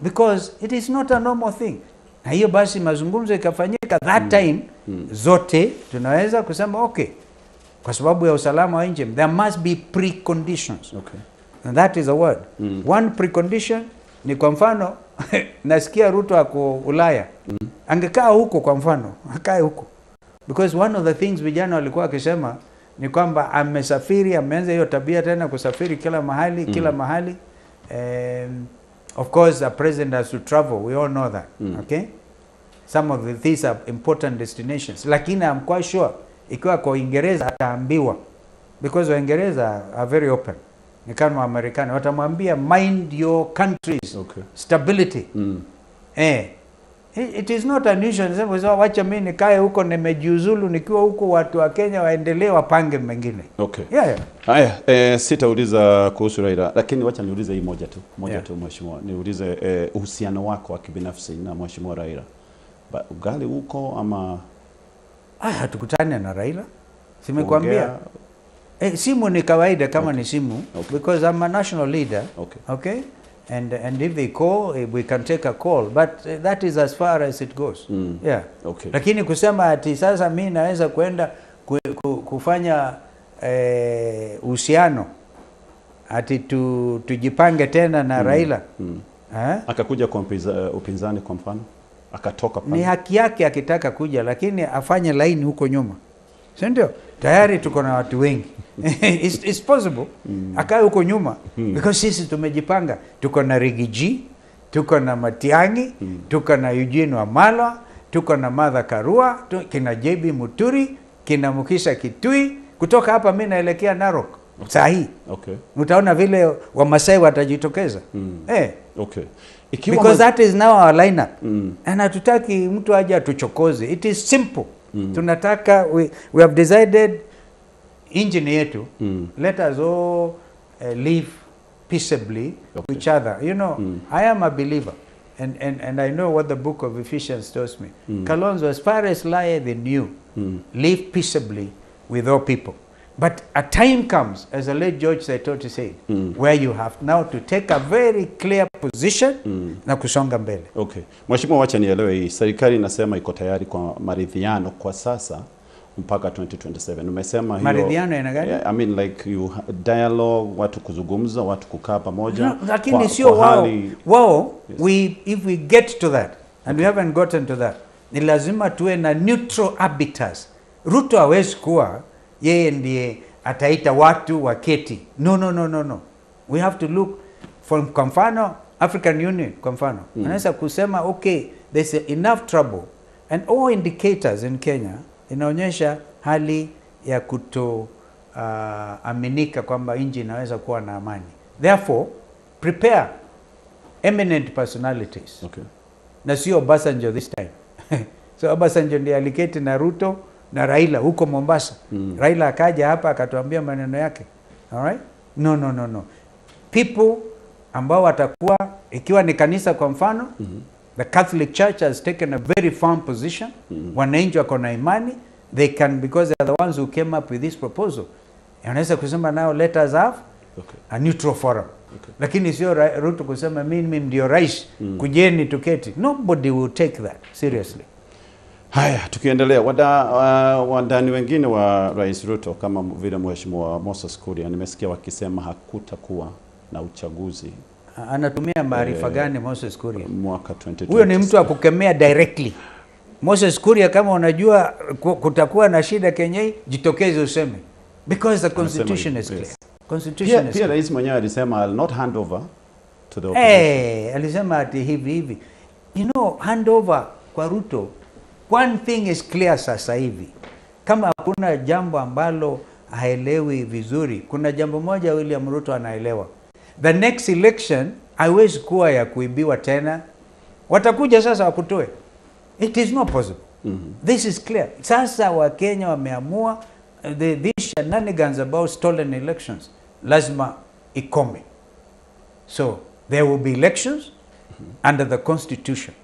because it is not a normal thing. Na hiyo basi mazungumzo ikafanyika that time, zote tunaweza kusema okay, kwa sababu ya usalama wa nchi there must be preconditions. Okay. And that is a word. One precondition ni kwa mfano nasikia Ruto ako Ulaya. Angekaa huko kwa mfano, akae huko. Because one of the things vijana walikuwa wakisema ni kwamba amesafiri, ameanza hiyo tabia tena kusafiri kila mahali, kila mahali. Of course a president has to travel, we all know that. Okay? Some of these are important destinations. Lakini I'm quite sure ikiwa kwa Uingereza ataambiwa, because Waingereza are very open. Ni kama Waamerikani watamwambia mind your country's Okay. stability. It is not unusual. Sema wacha mimi nikae huko, nimejiuzulu nikiwa huko, watu wa Kenya waendelee wapange mengine. Okay. Yeah. Haya, sitauliza kuhusu Raila, lakini wacha niulize hii moja tu. Moja tu mheshimiwa. Niulize uhusiano wako wa kibinafsi na mheshimiwa Raila. Ugali huko ama Hatukutani na Raila. Simekuambia. Simu ni kawaida kama ni simu. Okay. Because I'm a national leader. Okay. Okay? And if they call, we can take a call, but that is as far as it goes. Yeah. Okay. Lakini kusema ati sasa mimi naweza kwenda kufanya uhusiano ati tujipange tena na Raila. Akakuja kwa upinzani kwa mfano, akatoka pale. Ni haki yake akitaka kuja, lakini afanye laini huko nyuma. Si ndio? Tayari tuko na watu wengi. It's possible. Akae huko nyuma. Because sisi tumejipanga. Tuko na Rigiji, tuko na Matiang'i, tuko na Eugene Wamalwa, tuko na Martha Karua, kina JB Muturi, kina Mukisa Kitui. Kutoka hapa mimi naelekea Narok. Okay. Saa hii. Okay. Utaona vile Wamasai watajitokeza. Okay. Because that is now our lineup. And hatutaki mtu aje atuchokoze. It is simple. Tunataka we have decided engine yetu. Let us all live peaceably with each other. You know, I am a believer. And I know what the book of Ephesians tells me. Kalonzo, as far as lieth in you, live peaceably with all people. But a time comes, as the late George Saitoti said, where you have now to take a very clear position na kusonga mbele. Okay. Mheshimiwa, wacha nielewe hii. Serikali inasema iko tayari kwa maridhiano kwa sasa mpaka 2027. Umesema hiyo maridhiano ina gani? I mean like you dialogue, watu kuzungumza, watu kukaa pamoja. No, lakini sio wao. Wao, yes. If we get to that and we haven't gotten to that, ni lazima tuwe na neutral arbiters. Ruto hawezi kuwa yeye ndiye ataita watu waketi. No, no, no, no, no. We have to look for, kwa mfano, African Union, kwa mfano. Anaweza kusema, okay, there's enough trouble. And all indicators in Kenya inaonyesha hali ya kuto aminika kwamba nchi inaweza kuwa na amani. Therefore, prepare eminent personalities. Okay. Na sio Obasanjo this time. So Obasanjo ndiye aliketi na Ruto na Raila huko Mombasa. Raila akaja hapa akatuambia maneno yake. All right? No, no, no, no. People ambao watakuwa, ikiwa ni kanisa kwa mfano, the Catholic Church has taken a very firm position. Wananchi wako na imani, they can, because they are the ones who came up with this proposal. Wanaweza kusema now let us have a neutral forum. Okay. Lakini sio Ruto kusema mimi ndio rais, kujeni tuketi. Nobody will take that seriously. Haya, tukiendelea, wandani wengine wa Rais Ruto kama vile Mheshimiwa Moses Kuria, nimesikia wakisema hakutakuwa na uchaguzi. Anatumia maarifa gani Moses Kuria? Mwaka 2020. Huyo ni mtu akukemea directly. Moses Kuria, kama unajua kutakuwa na shida Kenya, jitokeze useme. Because the constitution is clear. Constitution is pia rais mwenyewe alisema I'll not hand over to the opposition. Alisema ati hivi hivi. You know, hand over kwa Ruto. One thing is clear sasa hivi. Kama hakuna jambo ambalo haelewi vizuri, kuna jambo moja William Ruto anaelewa. The next election haiwezi kuwa ya kuibiwa tena. Watakuja sasa wakutoe. It is not possible. This is clear. Sasa Wakenya wameamua these shenanigans about stolen elections lazima ikome. So there will be elections under the constitution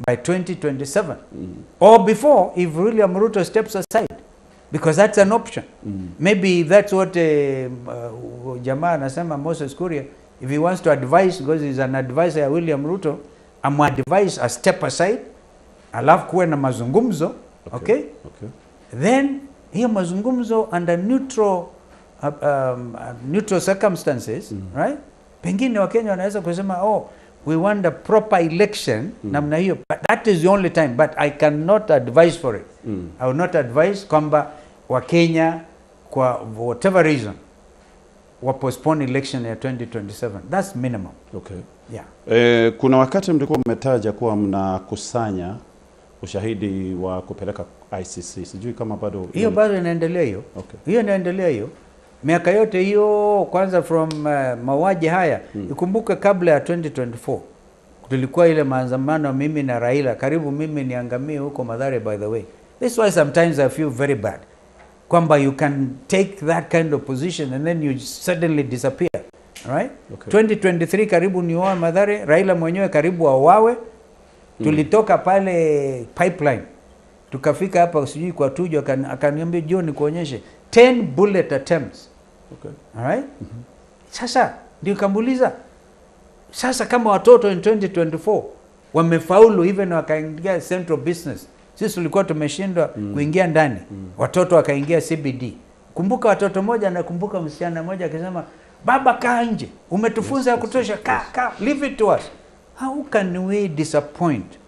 by 2027 or before if William Ruto steps aside, because that's an option. Maybe that's what jamaa anasema Moses Kuria, if he wants to advise, because he's an advisor ya William Ruto, amadvise a step aside, alafu kuwe na mazungumzo. Okay? Then hiyo mazungumzo under neutral neutral circumstances, right? Pengine Wakenya wanaweza kusema oh, we want a proper election namna hiyo, but that is the only time. But I cannot advise for it. I will not advise kwamba Wakenya kwa whatever reason wa postpone election ya 2027. That's minimum. Okay. Yeah. Kuna wakati mlikuwa mmetaja kuwa mnakusanya ushahidi wa kupeleka ICC. Sijui kama bado hiyo bado inaendelea hiyo. Okay. Hiyo inaendelea hiyo. Miaka yote hiyo, kwanza from mauaji haya. Ikumbuke kabla ya 2024 tulikuwa ile maandamano mimi na Raila, karibu mimi niangamie huko Mathare, by the way. This why sometimes I feel very bad. Kwamba you can take that kind of position and then you suddenly disappear. Right? Okay. 2023 karibu niuawe Mathare, Raila mwenyewe karibu auawe. Tulitoka pale pipeline. Tukafika hapa sijui kwa Tuju, akaniambia John nikuonyeshe 10 bullet attempts. Okay. All right? Sasa ndio kamuuliza, sasa kama watoto in 2024 wamefaulu even wakaingia central business, sisi tulikuwa tumeshindwa kuingia ndani. Watoto wakaingia CBD. Kumbuka watoto moja, nakumbuka msichana mmoja akisema baba kaa nje, umetufunza ya kutosha, kaa, leave it to us. How can we disappoint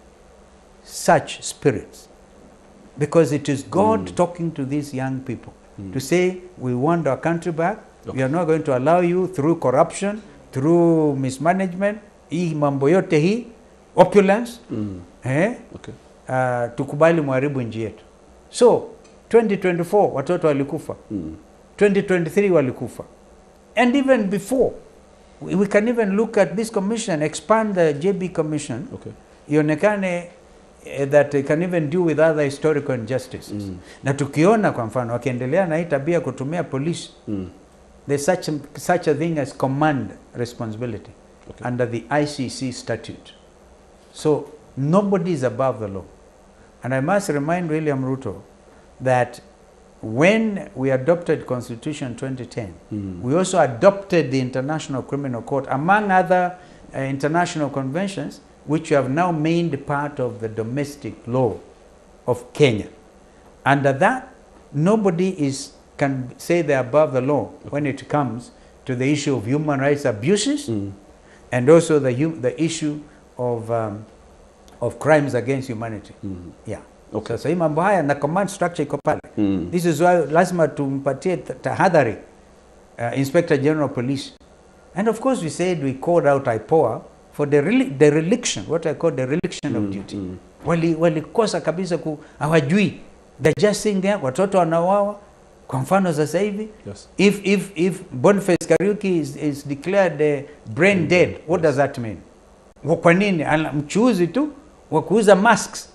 such spirits? Because it is God talking to these young people to say, we want our country back. Okay. We are not going to allow you through corruption, through mismanagement, hii mambo yote hii, opulence, Okay. Tukubali mwaribu nchi yetu. So, 2024 watoto walikufa. 2023 walikufa. And even before, we can even look at this commission, expand the JB commission. Okay. Ionekane that it can even deal with other historical injustices. Na tukiona kwa mfano wakiendelea na hii tabia kutumia polisi, there's such a thing as command responsibility under the ICC statute. So nobody is above the law. And I must remind William Ruto that when we adopted Constitution 2010, we also adopted the International Criminal Court, among other international conventions, which have now made part of the domestic law of Kenya. Under that, nobody can say they're above the law when it comes to the issue of human rights abuses and also the issue of crimes against humanity. Yeah. Okay. Sasa hii mambo haya na command structure iko pale. This is why lazima tumpatie tahadhari Inspector General of Police. And of course we said we called out IPOA for the dereliction, what I call dereliction of duty. Walikosa kabisa hawajui. They're just sitting there, watoto wanauawa. Kwa mfano sasa hivi, Yes. if Boniface Kariuki is declared brain dead, what does that mean? Kwa nini? Mchuuzi tu wa kuuza masks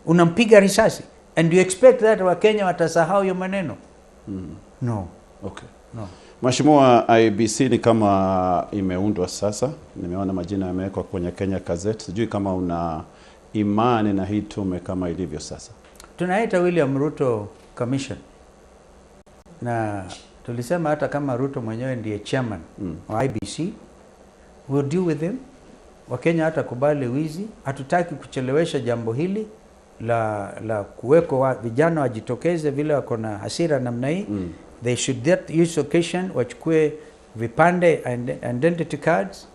unampiga risasi and you expect that Wakenya watasahau hiyo maneno? No. Okay. No. Mheshimiwa, IEBC ni kama imeundwa sasa. Nimeona majina yamewekwa kwenye Kenya Gazette. Sijui kama una imani na hii tume kama ilivyo sasa. Tunaita William Ruto Commission. Na tulisema hata kama Ruto mwenyewe ndiye chairman wa IEBC, we'll deal with him. Wakenya hata kubali wizi, hatutaki kuchelewesha jambo hili. la kuweko vijana wajitokeze vile wako na hasira namna hii. They should that use occasion wachukue vipande identity cards,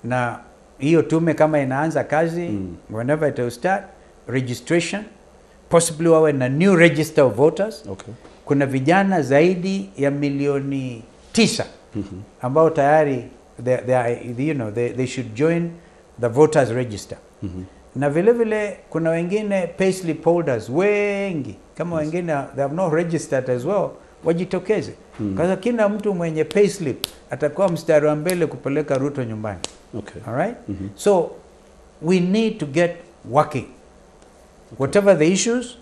na hiyo tume kama inaanza kazi whenever it will start registration, possibly wawe na new register of voters. Okay. Kuna vijana zaidi ya milioni 9 ambao tayari they are, you know, they should join the voters register. Na vile vile kuna wengine payslip holders wengi kama wengine they have not registered as well, wajitokeze. Kwa kila mtu mwenye payslip atakuwa mstari wa mbele kupeleka Ruto nyumbani. Okay. All right? So we need to get working. Whatever the issues,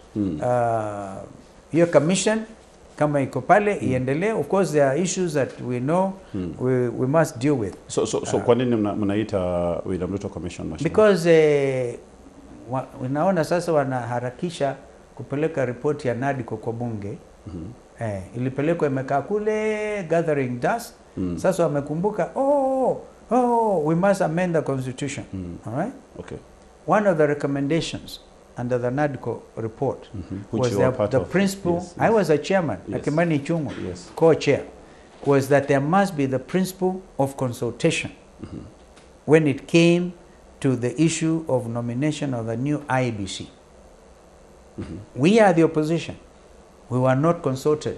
your commission kama iko pale iendelee. Of course there are issues that we know we must deal with. So kwa nini mnaita William Ruto Commission? Mheshimiwa? Because unaona sasa wanaharakisha kupeleka ripoti ya NADCO kwa bunge. Ilipelekwa imekaa kule gathering dust. Sasa wamekumbuka we must amend the constitution. All right? Okay. One of the recommendations under the NADCO report Which was the principle. Yes, yes. I was a chairman, yes. Kimani Ichung'wah, yes. co-chair, was that there must be the principle of consultation when it came to the issue of nomination of the new IEBC. We are the opposition. We were not consulted.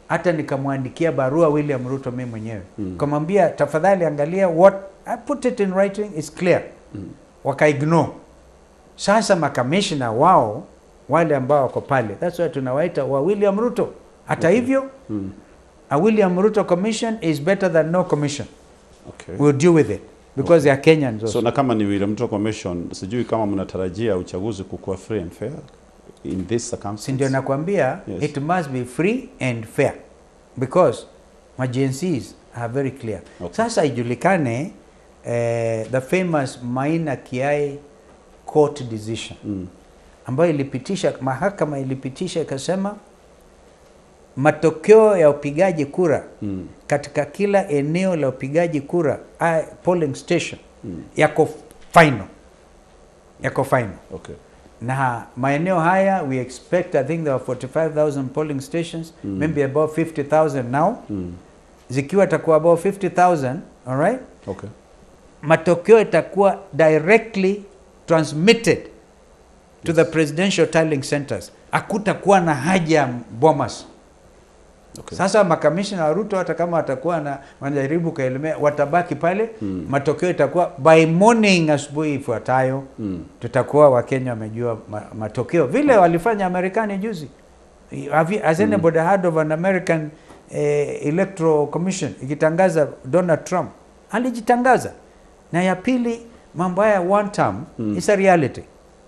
Hata nikamwandikia barua William Ruto mimi mwenyewe. Kamwambia tafadhali angalia what I put it in writing is clear. Waka ignore. Sasa makamishna wao wale ambao wako pale, that's why tunawaita wa William Ruto. Hata hivyo, a William Ruto commission is better than no commission. Okay. We'll deal with it because they are Kenyans also. So na kama ni William Ruto commission, sijui kama mnatarajia uchaguzi kukuwa free and fair in this circumstance. Ndio nakwambia, yes. It must be free and fair because my agencies are very clear. Okay. Sasa ijulikane the famous Maina Kiai court decision ambayo ilipitisha, mahakama ilipitisha ikasema matokeo ya upigaji kura katika kila eneo la upigaji kura polling station yako final. Yako final. Okay. Na maeneo haya we expect, I think there are 45,000 polling stations, maybe about 50,000 now. Zikiwa takuwa about 50,000, all right? Okay. Matokeo itakuwa directly transmitted to the presidential tallying centers. Hakutakuwa na haja Bomas. Okay. Sasa makamishna wa Ruto hata kama watakuwa na wanajaribu kuelemea, watabaki pale. Matokeo itakuwa by morning, asubuhi ifuatayo tutakuwa Wakenya wamejua matokeo vile walifanya Amerikani juzi. Has anybody heard of an American Electoral Commission ikitangaza Donald Trump? Alijitangaza. Na ya pili, mambo haya one term is a reality.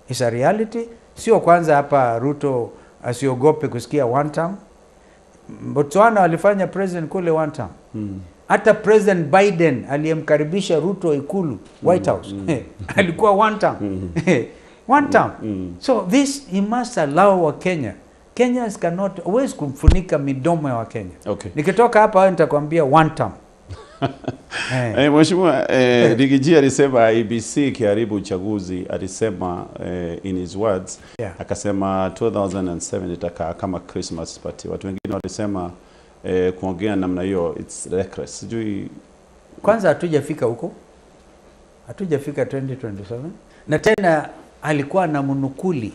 It's a reality. Sio kwanza hapa Ruto asiogope kusikia one term. Botswana walifanya president kule one term. Hata President Biden aliyemkaribisha Ruto Ikulu, White House, alikuwa one term. One term. So this he must allow wa Kenya. Kenyans cannot always kumfunika midomo ya Wakenya. Okay. Nikitoka hapa nitakwambia one term. Mheshimiwa, Riggy G alisema IEBC ikiharibu uchaguzi, alisema in his words, akasema 2007 itakaa kama Christmas party. Watu wengine walisema kuongea namna hiyo it's reckless. Sijui kwanza hatujafika huko. Hatujafika 2027. Na tena alikuwa na mnukuli.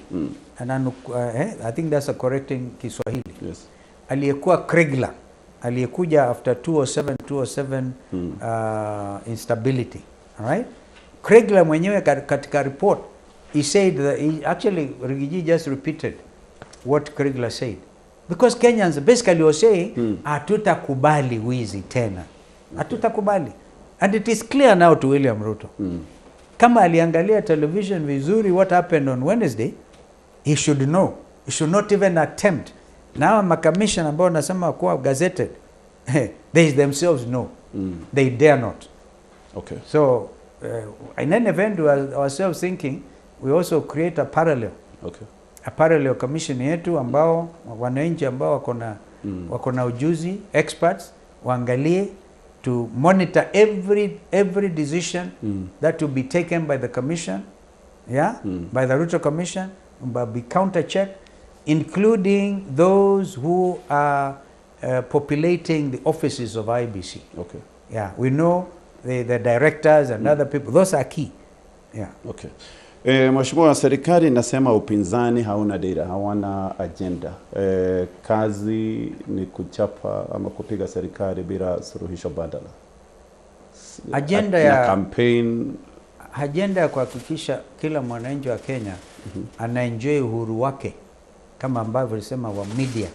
I think that's a correcting Kiswahili. Yes. Aliyekuwa Kriegler, aliyekuja after 207 instability. All right? Kriegler mwenyewe katika report, he said that he actually Riggy G just repeated what Kriegler said. Because Kenyans basically were saying hatutakubali wizi tena. Hatutakubali. And it is clear now to William Ruto. Kama aliangalia television vizuri what happened on Wednesday, he should know. He should not even attempt. Now makamishna ambao nasema kuwa gazetted, they themselves know. They dare not. Okay. So in any event, we are ourselves thinking we also create a parallel. Okay. A parallel commission yetu ambao wananchi ambao wako na ujuzi, experts, waangalie to monitor every decision that will be taken by the commission, yeah, by the Ruto Commission, Be counter checked, including those who are populating the offices of IEBC. Okay. Yeah, we know the directors and other people. Those are key. Yeah. Okay. Mheshimiwa, serikali inasema upinzani hauna dira, hawana agenda. Kazi ni kuchapa ama kupiga serikali bila suluhisho badala. Agenda na ya campaign. Agenda ya kuhakikisha kila mwananchi wa Kenya anaenjoy uhuru wake kama ambavyo nilisema wa media,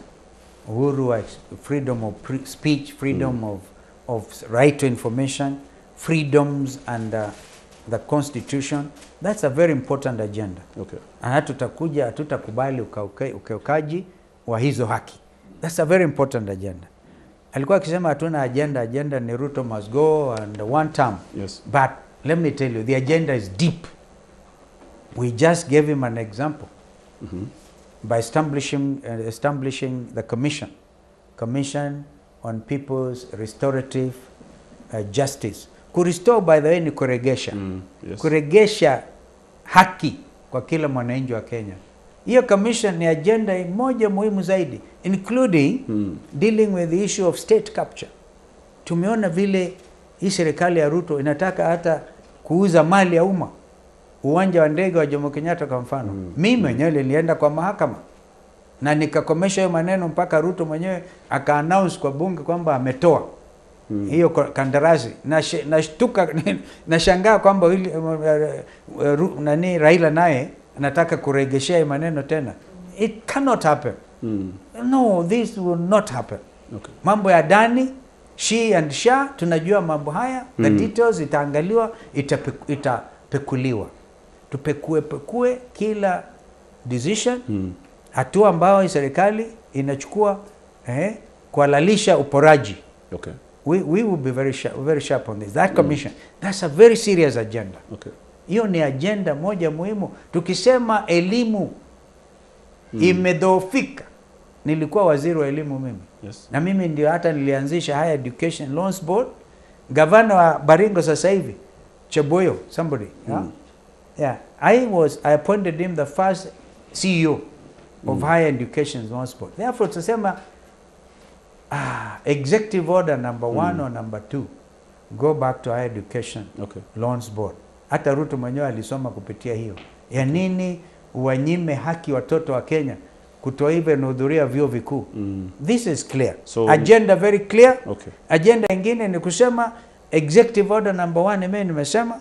uhuru wa freedom of speech, freedom of right to information, freedoms and the constitution. That's a very important agenda. Okay. Na hatutakubali ukiukaji wa hizo haki. That's a very important agenda. Alikuwa akisema hatuna agenda, agenda ni Ruto must go and one term. Yes. But let me tell you, the agenda is deep. We just gave him an example by establishing the Commission on People's Restorative Justice. Kurestore, by the way, ni kuregesha. Yes. Kuregesha haki kwa kila mwananchi wa Kenya. Hiyo commission ni agenda moja muhimu zaidi, including dealing with the issue of state capture. Tumeona vile hii serikali ya Ruto inataka hata kuuza mali ya umma. Uwanja wa ndege wa Jomo Kenyatta kwa mfano. Mimi mwenyewe nilienda kwa mahakama na nikakomesha hiyo maneno mpaka Ruto mwenyewe aka-announce kwa bunge kwamba ametoa hiyo kandarasi. Nashtuka, nashangaa kwamba nani Raila naye anataka kuregeshea hiyo maneno tena. It cannot happen. No, this will not happen. Okay. Mambo ya Adani, She and Sha, tunajua mambo haya. The details itaangaliwa, itapekuliwa. Tupekue pekue kila decision, hatua ambayo serikali inachukua kuhalalisha uporaji. Okay. We will be very sharp, very sharp on this. That commission, that's a very serious agenda. Okay. Hiyo ni agenda moja muhimu. Tukisema elimu imedhoofika. Nilikuwa waziri wa elimu mimi. Yes. Na mimi ndio hata nilianzisha Higher Education Loans Board. Gavana wa Baringo sasa hivi, Cheboyo, somebody. Yeah? Yeah. I appointed him the first CEO of Higher Education Loans Board. Therefore, tusema executive order number 1 or number 2, go back to Higher Education Loans Board. Hata Ruto mwenyewe alisoma kupitia hiyo. Ya nini wanyime haki watoto wa Kenya kutoive kuhudhuria vyuo vikuu? This is clear. So, agenda very clear. Okay. Agenda nyingine ni kusema executive order number 1, mimi nimesema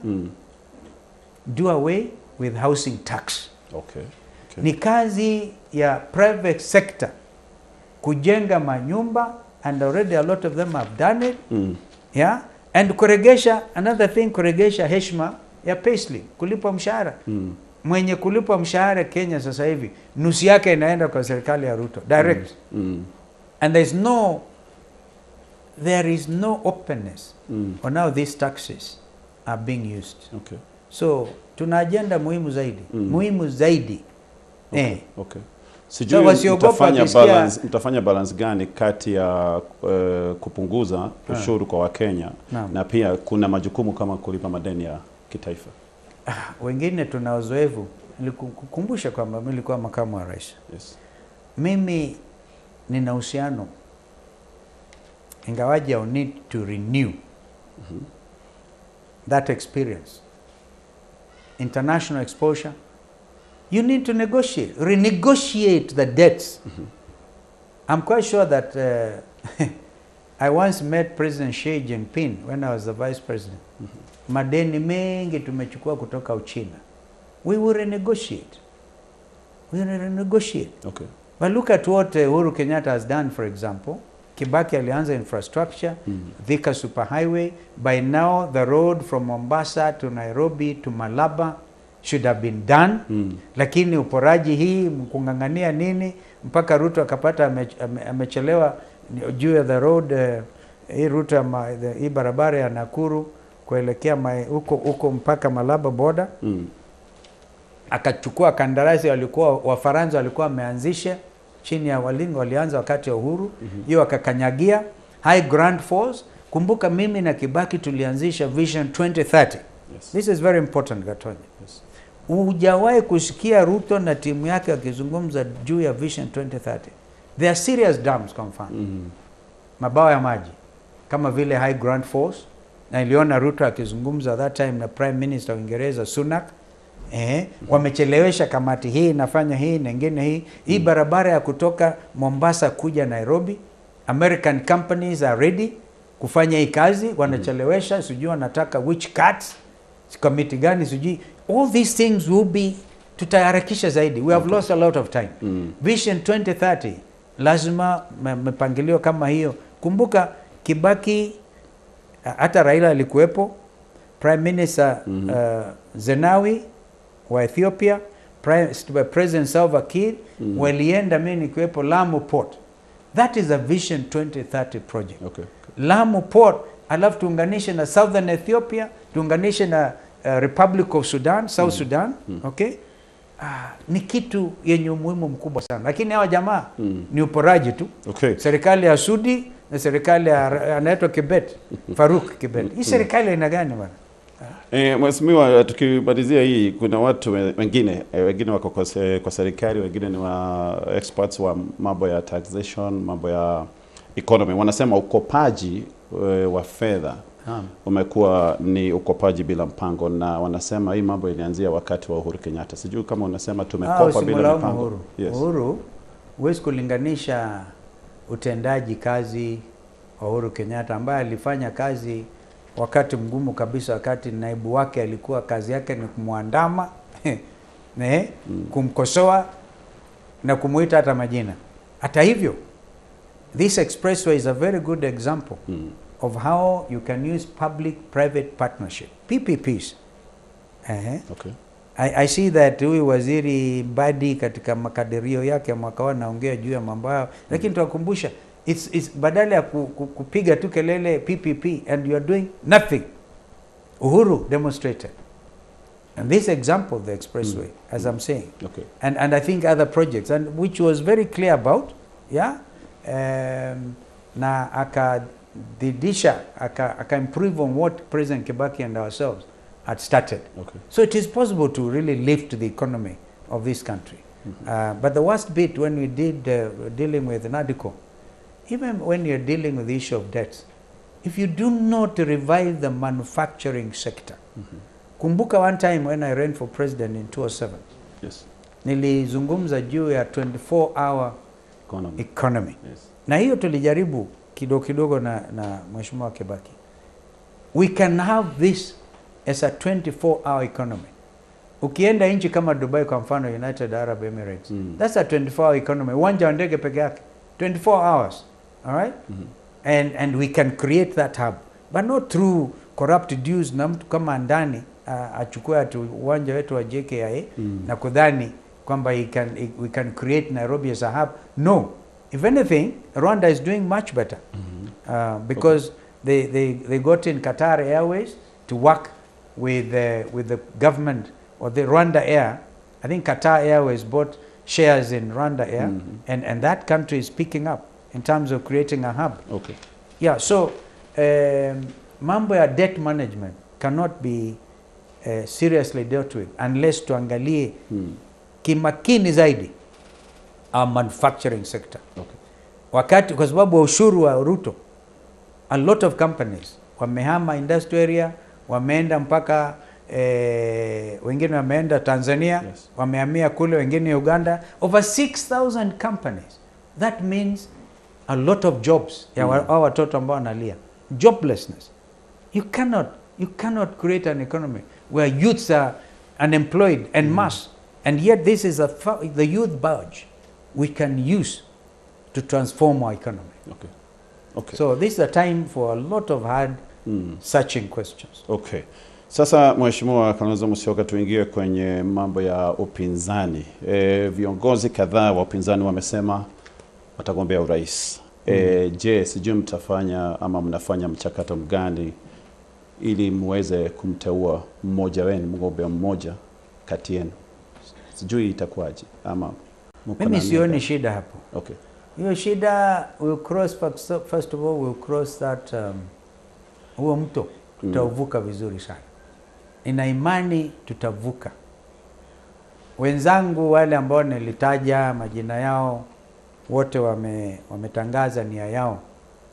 do away with housing tax. Okay. Okay. Ni kazi ya private sector kujenga manyumba, and already a lot of them have done it. Yeah? And kuregesha, another thing, kuregesha heshima ya payslip, kulipwa mshahara. Mwenye kulipwa mshahara Kenya sasa hivi, nusu yake inaenda kwa serikali ya Ruto, direct. And there is no openness on how these taxes are being used. Okay. So, tuna agenda muhimu zaidi. Muhimu zaidi. Okay. Okay. Sijui mtafanya balance gani kati ya kupunguza ushuru kwa Wakenya na pia kuna majukumu kama kulipa madeni ya kitaifa. Wengine tuna uzoefu. Nilikukumbusha kwamba mimi nilikuwa makamu wa rais. Yes. Mimi nina uhusiano, ingawaje I need to renew that experience. International exposure. You need to negotiate, renegotiate the debts. I'm quite sure that I once met President Xi Jinping when I was the vice president. Madeni mengi tumechukua kutoka Uchina. We will renegotiate. We will renegotiate. Okay. But look at what Uhuru Kenyatta has done, for example. Kibaki alianza infrastructure, Thika Superhighway. By now, the road from Mombasa to Nairobi to Malaba should have been done. Lakini uporaji hii, mkungangania nini, mpaka Ruto akapata amechelewa juu ya the road, hii route hii barabara ya Nakuru kuelekea huko mpaka Malaba border. Akachukua kandarasi walikuwa Wafaransa walikuwa wameanzisha chini ya Walinga, walianza wakati wa uhuru. Hiyo wakakanyagia High Grand Falls. Kumbuka mimi na Kibaki tulianzisha Vision 2030. Yes. This is very important, Gatonye. Yes. Hujawahi kusikia Ruto na timu yake wakizungumza juu ya Vision 2030. There are serious dams kwa mfano. Mabawa ya maji kama vile High Grand Falls, na iliona Ruto akizungumza that time na Prime Minister wa Uingereza Sunak. Wamechelewesha kamati hii inafanya hii na ingine hii. Hii barabara ya kutoka Mombasa kuja Nairobi, American companies are ready kufanya hii kazi, wanachelewesha, sijui wanataka which cuts, committee gani sijui. All these things will be, tutaharakisha zaidi. We have lost a lot of time. Vision 2030 lazima mipangilio kama hiyo. Kumbuka Kibaki, hata Raila alikuwepo, Prime Minister Zenawi wa Ethiopia, President Salva Kiir walienda, mimi nikiwepo Lamu Port. That is a Vision 2030 project. Lamu Port, alafu tuunganishe na Southern Ethiopia, tuunganishe na Republic of Sudan, South Sudan, okay? Ni kitu yenye umuhimu mkubwa sana. Lakini hawa jamaa ni uporaji tu. Serikali ya Sudi na serikali ya anaitwa Kibet, Faruk Kibet. Hii serikali ina gani bwana? Mheshimiwa, tukimalizia hii, kuna watu wengine, wengine wako kwa serikali, wengine ni wa experts wa mambo ya taxation, mambo ya economy. Wanasema ukopaji wa fedha umekuwa ni ukopaji bila mpango, na wanasema hii mambo ilianzia wakati wa Uhuru Kenyatta. Sijui kama unasema tumekopa bila mpango. Uhuru. Uhuru, huwezi kulinganisha utendaji kazi wa Uhuru Kenyatta ambaye alifanya kazi wakati mgumu kabisa, wakati naibu wake alikuwa kazi yake ni kumwandama kumkosoa na kumuita hata majina. Hata hivyo, this expressway is a very good example of how you can use public-private partnership, PPPs. I see that huyu Waziri Mbadi katika makadirio yake mwaka huu anaongea juu ya mambo hayo, lakini tuwakumbusha, it's badala ya kupiga tu kelele PPP and you are doing nothing. Uhuru demonstrated. And this example, the expressway, as I'm saying, and I think other projects, and which was very clear about, yeah, na akadidisha, aka improve on what President Kibaki and ourselves had started. So it is possible to really lift the economy of this country. But the worst bit when we did dealing with NADCO, even when you're dealing with the issue of debts, if you do not revive the manufacturing sector. Kumbuka one time when I ran for president in 2007, nilizungumza juu ya 24-hour economy. Na hiyo tulijaribu kidogo kidogo na Mheshimiwa Kibaki. We can have this as a 24-hour economy. Ukienda nchi kama Dubai kwa mfano, United Arab Emirates, that's a 24-hour economy. Uwanja wa ndege peke yake, 24 hours, all right? And we can create that hub, but not through corrupt dues na mtu kama Andani achukue atu uwanja wetu wa JKIA na kudhani kwamba we can create Nairobi as a hub. No. If anything, Rwanda is doing much better because they got in Qatar Airways to work with the government or the Rwanda Air. I think Qatar Airways bought shares in Rwanda Air, and that country is picking up in terms of creating a hub. Yeah, so mambo ya debt management cannot be seriously dealt with unless tuangalie kimakini zaidi our manufacturing sector. Wakati kwa sababu wa ushuru wa Ruto, a lot of companies wamehama industrial area, wameenda mpaka wengine wameenda Tanzania, wamehamia kule, wengine Uganda. Over 6,000 companies. That means a lot of jobs ya hao watoto ambao wanalia. Joblessness. You cannot create an economy where youths are unemployed en masse, and yet this is the youth bulge we can use to transform our economy. So this is a time for a lot of hard searching questions. Sasa Mheshimiwa Kalonzo Musyoka, tuingie kwenye mambo ya upinzani. Viongozi kadhaa wa upinzani wamesema watagombea urais. Je, sijui mtafanya ama mnafanya mchakato mgani ili muweze kumteua mmoja wenu, mgombea mmoja kati yenu? Sijui itakuwaje ama mko na Mimi nia sioni gani? shida hapo. Hiyo shida we'll cross first of all we'll cross that huo mto tutauvuka vizuri sana. Nina imani tutavuka. Wenzangu wale ambao nilitaja majina yao wote wametangaza nia yao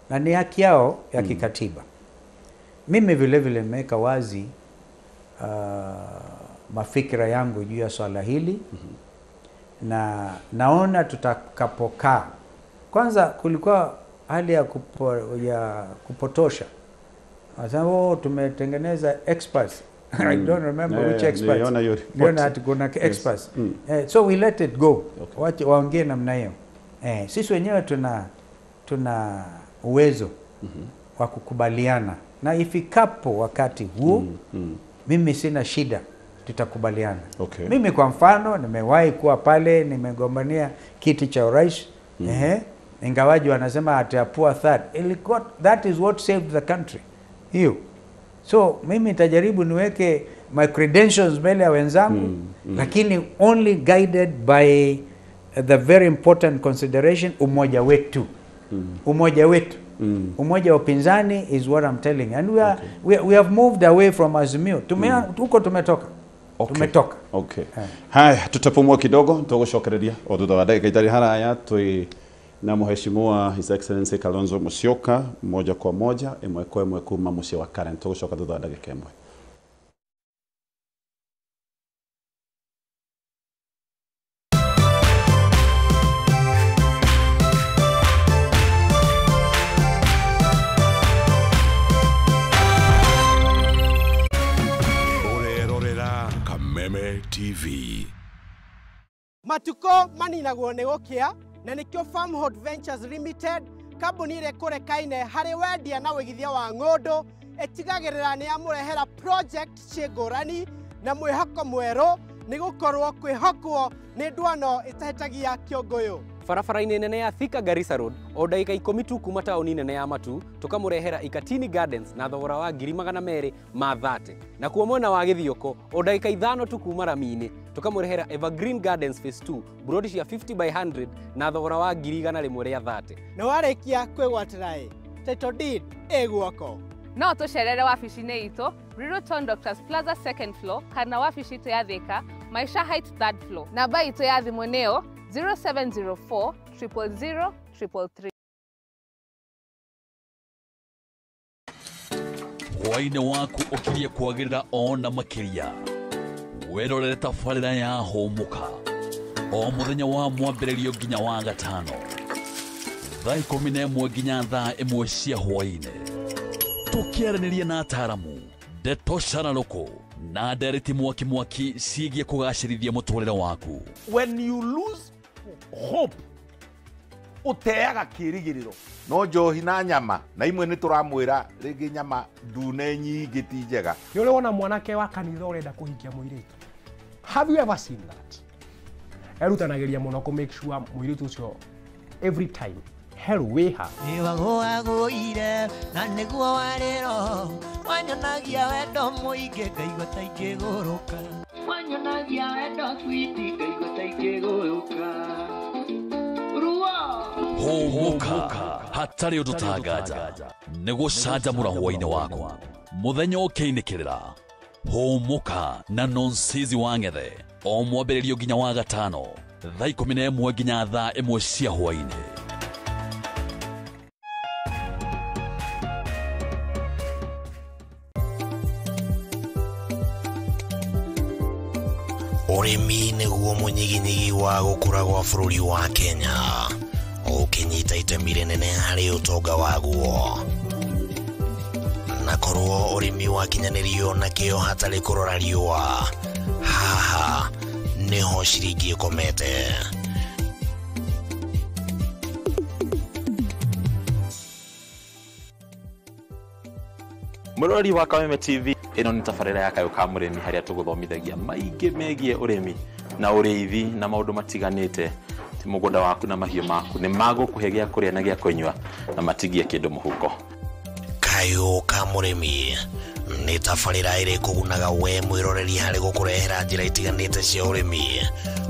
na ni haki yao ya kikatiba. Mimi vile vile nimeweka wazi mafikira yangu juu ya swala hili. Na naona tutakapokaa, kwanza kulikuwa hali ya kupotosha. Wasema tumetengeneza experts. I don't remember which experts. Niliona kuna experts. So we let it go. Okay. Waongee namna hiyo. Sisi wenyewe tuna uwezo wa kukubaliana. Na ifikapo wakati huo, mimi sina shida, tutakubaliana. Okay. Mimi kwa mfano nimewahi kuwa pale, nimegombania kiti cha urais. Ingawaji wanasema ati a poor third. Ilikuwa, that is what saved the country. Hiyo. So mimi nitajaribu niweke my credentials mbele ya wenzangu, lakini only guided by the very important consideration, umoja wetu. Umoja wetu. Umoja wa upinzani is what I'm telling. And we are we have moved away from Azimio. Huko tumetoka. Okay. Tumetoka. Okay. Haya, tutapumua kidogo, tugucokereria o thutha wa ndagika itarĩ haraya twi na Mheshimiwa His Excellency Kalonzo Musyoka moja kwa moja ĩmwe kwa ĩmwe kuma mũciĩ wa Karen. Tũgũcoka thutha wa ndagika ĩmwe. Kameme TV. Matuko maninagwo nĩ gũkĩa na nĩkĩo Farmhold Ventures Limited, kambuni ĩrĩa ĩkũrekaine harĩ wendia na wĩigithia wa ng'ũndũ, ĩtigagĩrĩra nĩ yamũrehera project ciĩ ngũrani na mwĩhoko mwerũ, nĩ gũkorwo kwĩhokwo nĩ ndwano ĩtahĩtagia kĩũngũyũ. Barabara-inĩ nene ya Thika Garissa Road, o ndagĩka 10 tu kuma taũni nene ya Matu, tũkamũrehera Ikatini Gardens na thogora wa 230,000. Na kuo mwena wa Gĩthioko, o ndagĩka 5 tu kuma rami-inĩ, tũkamũrehera Evergreen Gardens Phase 2, burodi cia 50 by 100 na thogora wa 130,000. Na warĩkia kwĩgwatĩra ĩ, title deed ĩ guoko. No tũcerere wabici-inĩ itũ, Riruton Doctors Plaza 2nd floor, kana wabici itũ ya Thika, Maisha Heights 3rd floor. Namba itũ ya thimũ nĩyo 0704 000 333. Hwaĩ-inĩ waku ũkirie kwagĩrĩra ona makĩria. Wĩrorere tabarĩra ya Hũmũka o mũthenya wa mwambĩrĩrio nginya wa gatano thaa 11 nginya thaa 1 cia hwaĩ-inĩ, tũkĩaranĩria na ataaramu ndeto cararũkũ na ndereti mwaki mwaki ciĩgiĩ kũgacĩrithia mũtũrĩre waku. When you lose hope, ũteaga kĩrĩgĩrĩro. No njohi na nyama na imwe nĩ tũramwĩra rĩngĩ nyama ndune nyingĩ ti njega. Nĩ ũrĩ wona mwanake wa kanitha ũrenda kũhikia mũirĩtu? Have you ever seen that? Erutanagĩria mũno kũ make sure mũirĩtu ũcio every time hell wĩha. Nĩwagũagũire na nĩguo warĩro, wanyonagia wendo mũingĩ ngaigua ta ingĩgũrũka. Wanyonagia wendo switi ngaigua ta ingĩgũrũka. Hũmũka hatarĩ ũndũ tanganja nĩ gũcanjamũra hwaĩ-inĩ waku mũthenya ũkĩinĩkĩrĩra. Hũmũka na Nonsizi wa Ng'ethe o mwambĩrĩrio nginya wa gatano thaa 11 nginya thaa 1 cia hwaĩ-inĩ. Ũrĩmi nĩguo mũnyiginyigi wa gũkũra gwa bũrũri wa Kenya, ũkĩnyita itemi rĩnene harĩ ũtonga waguo. Na korwo ũrĩmi wakinyanĩrio na kĩo hatarĩ kũrora riũa, haha nĩho ciringi ĩkomete. Mũrori wa Kameme TV, ĩno nĩ tabarĩra ya Kayũ ka Mũrĩmi harĩa tũgũthomithagia maingĩ megiĩ ũrĩmi na ũrĩithi na maũndũ matiganĩte. Ti mũgũnda waku na mahiũ maku nĩ magũkũhe gĩa kũrĩa na gĩa kũnyua na matigie kĩndũ mũhuko. Kayũ ka Mũrĩmi nĩ tabarĩra ĩrĩ kũgunaga we mwĩroreri harĩ gũkũrehera njĩra itiganĩte cia ũrĩmi,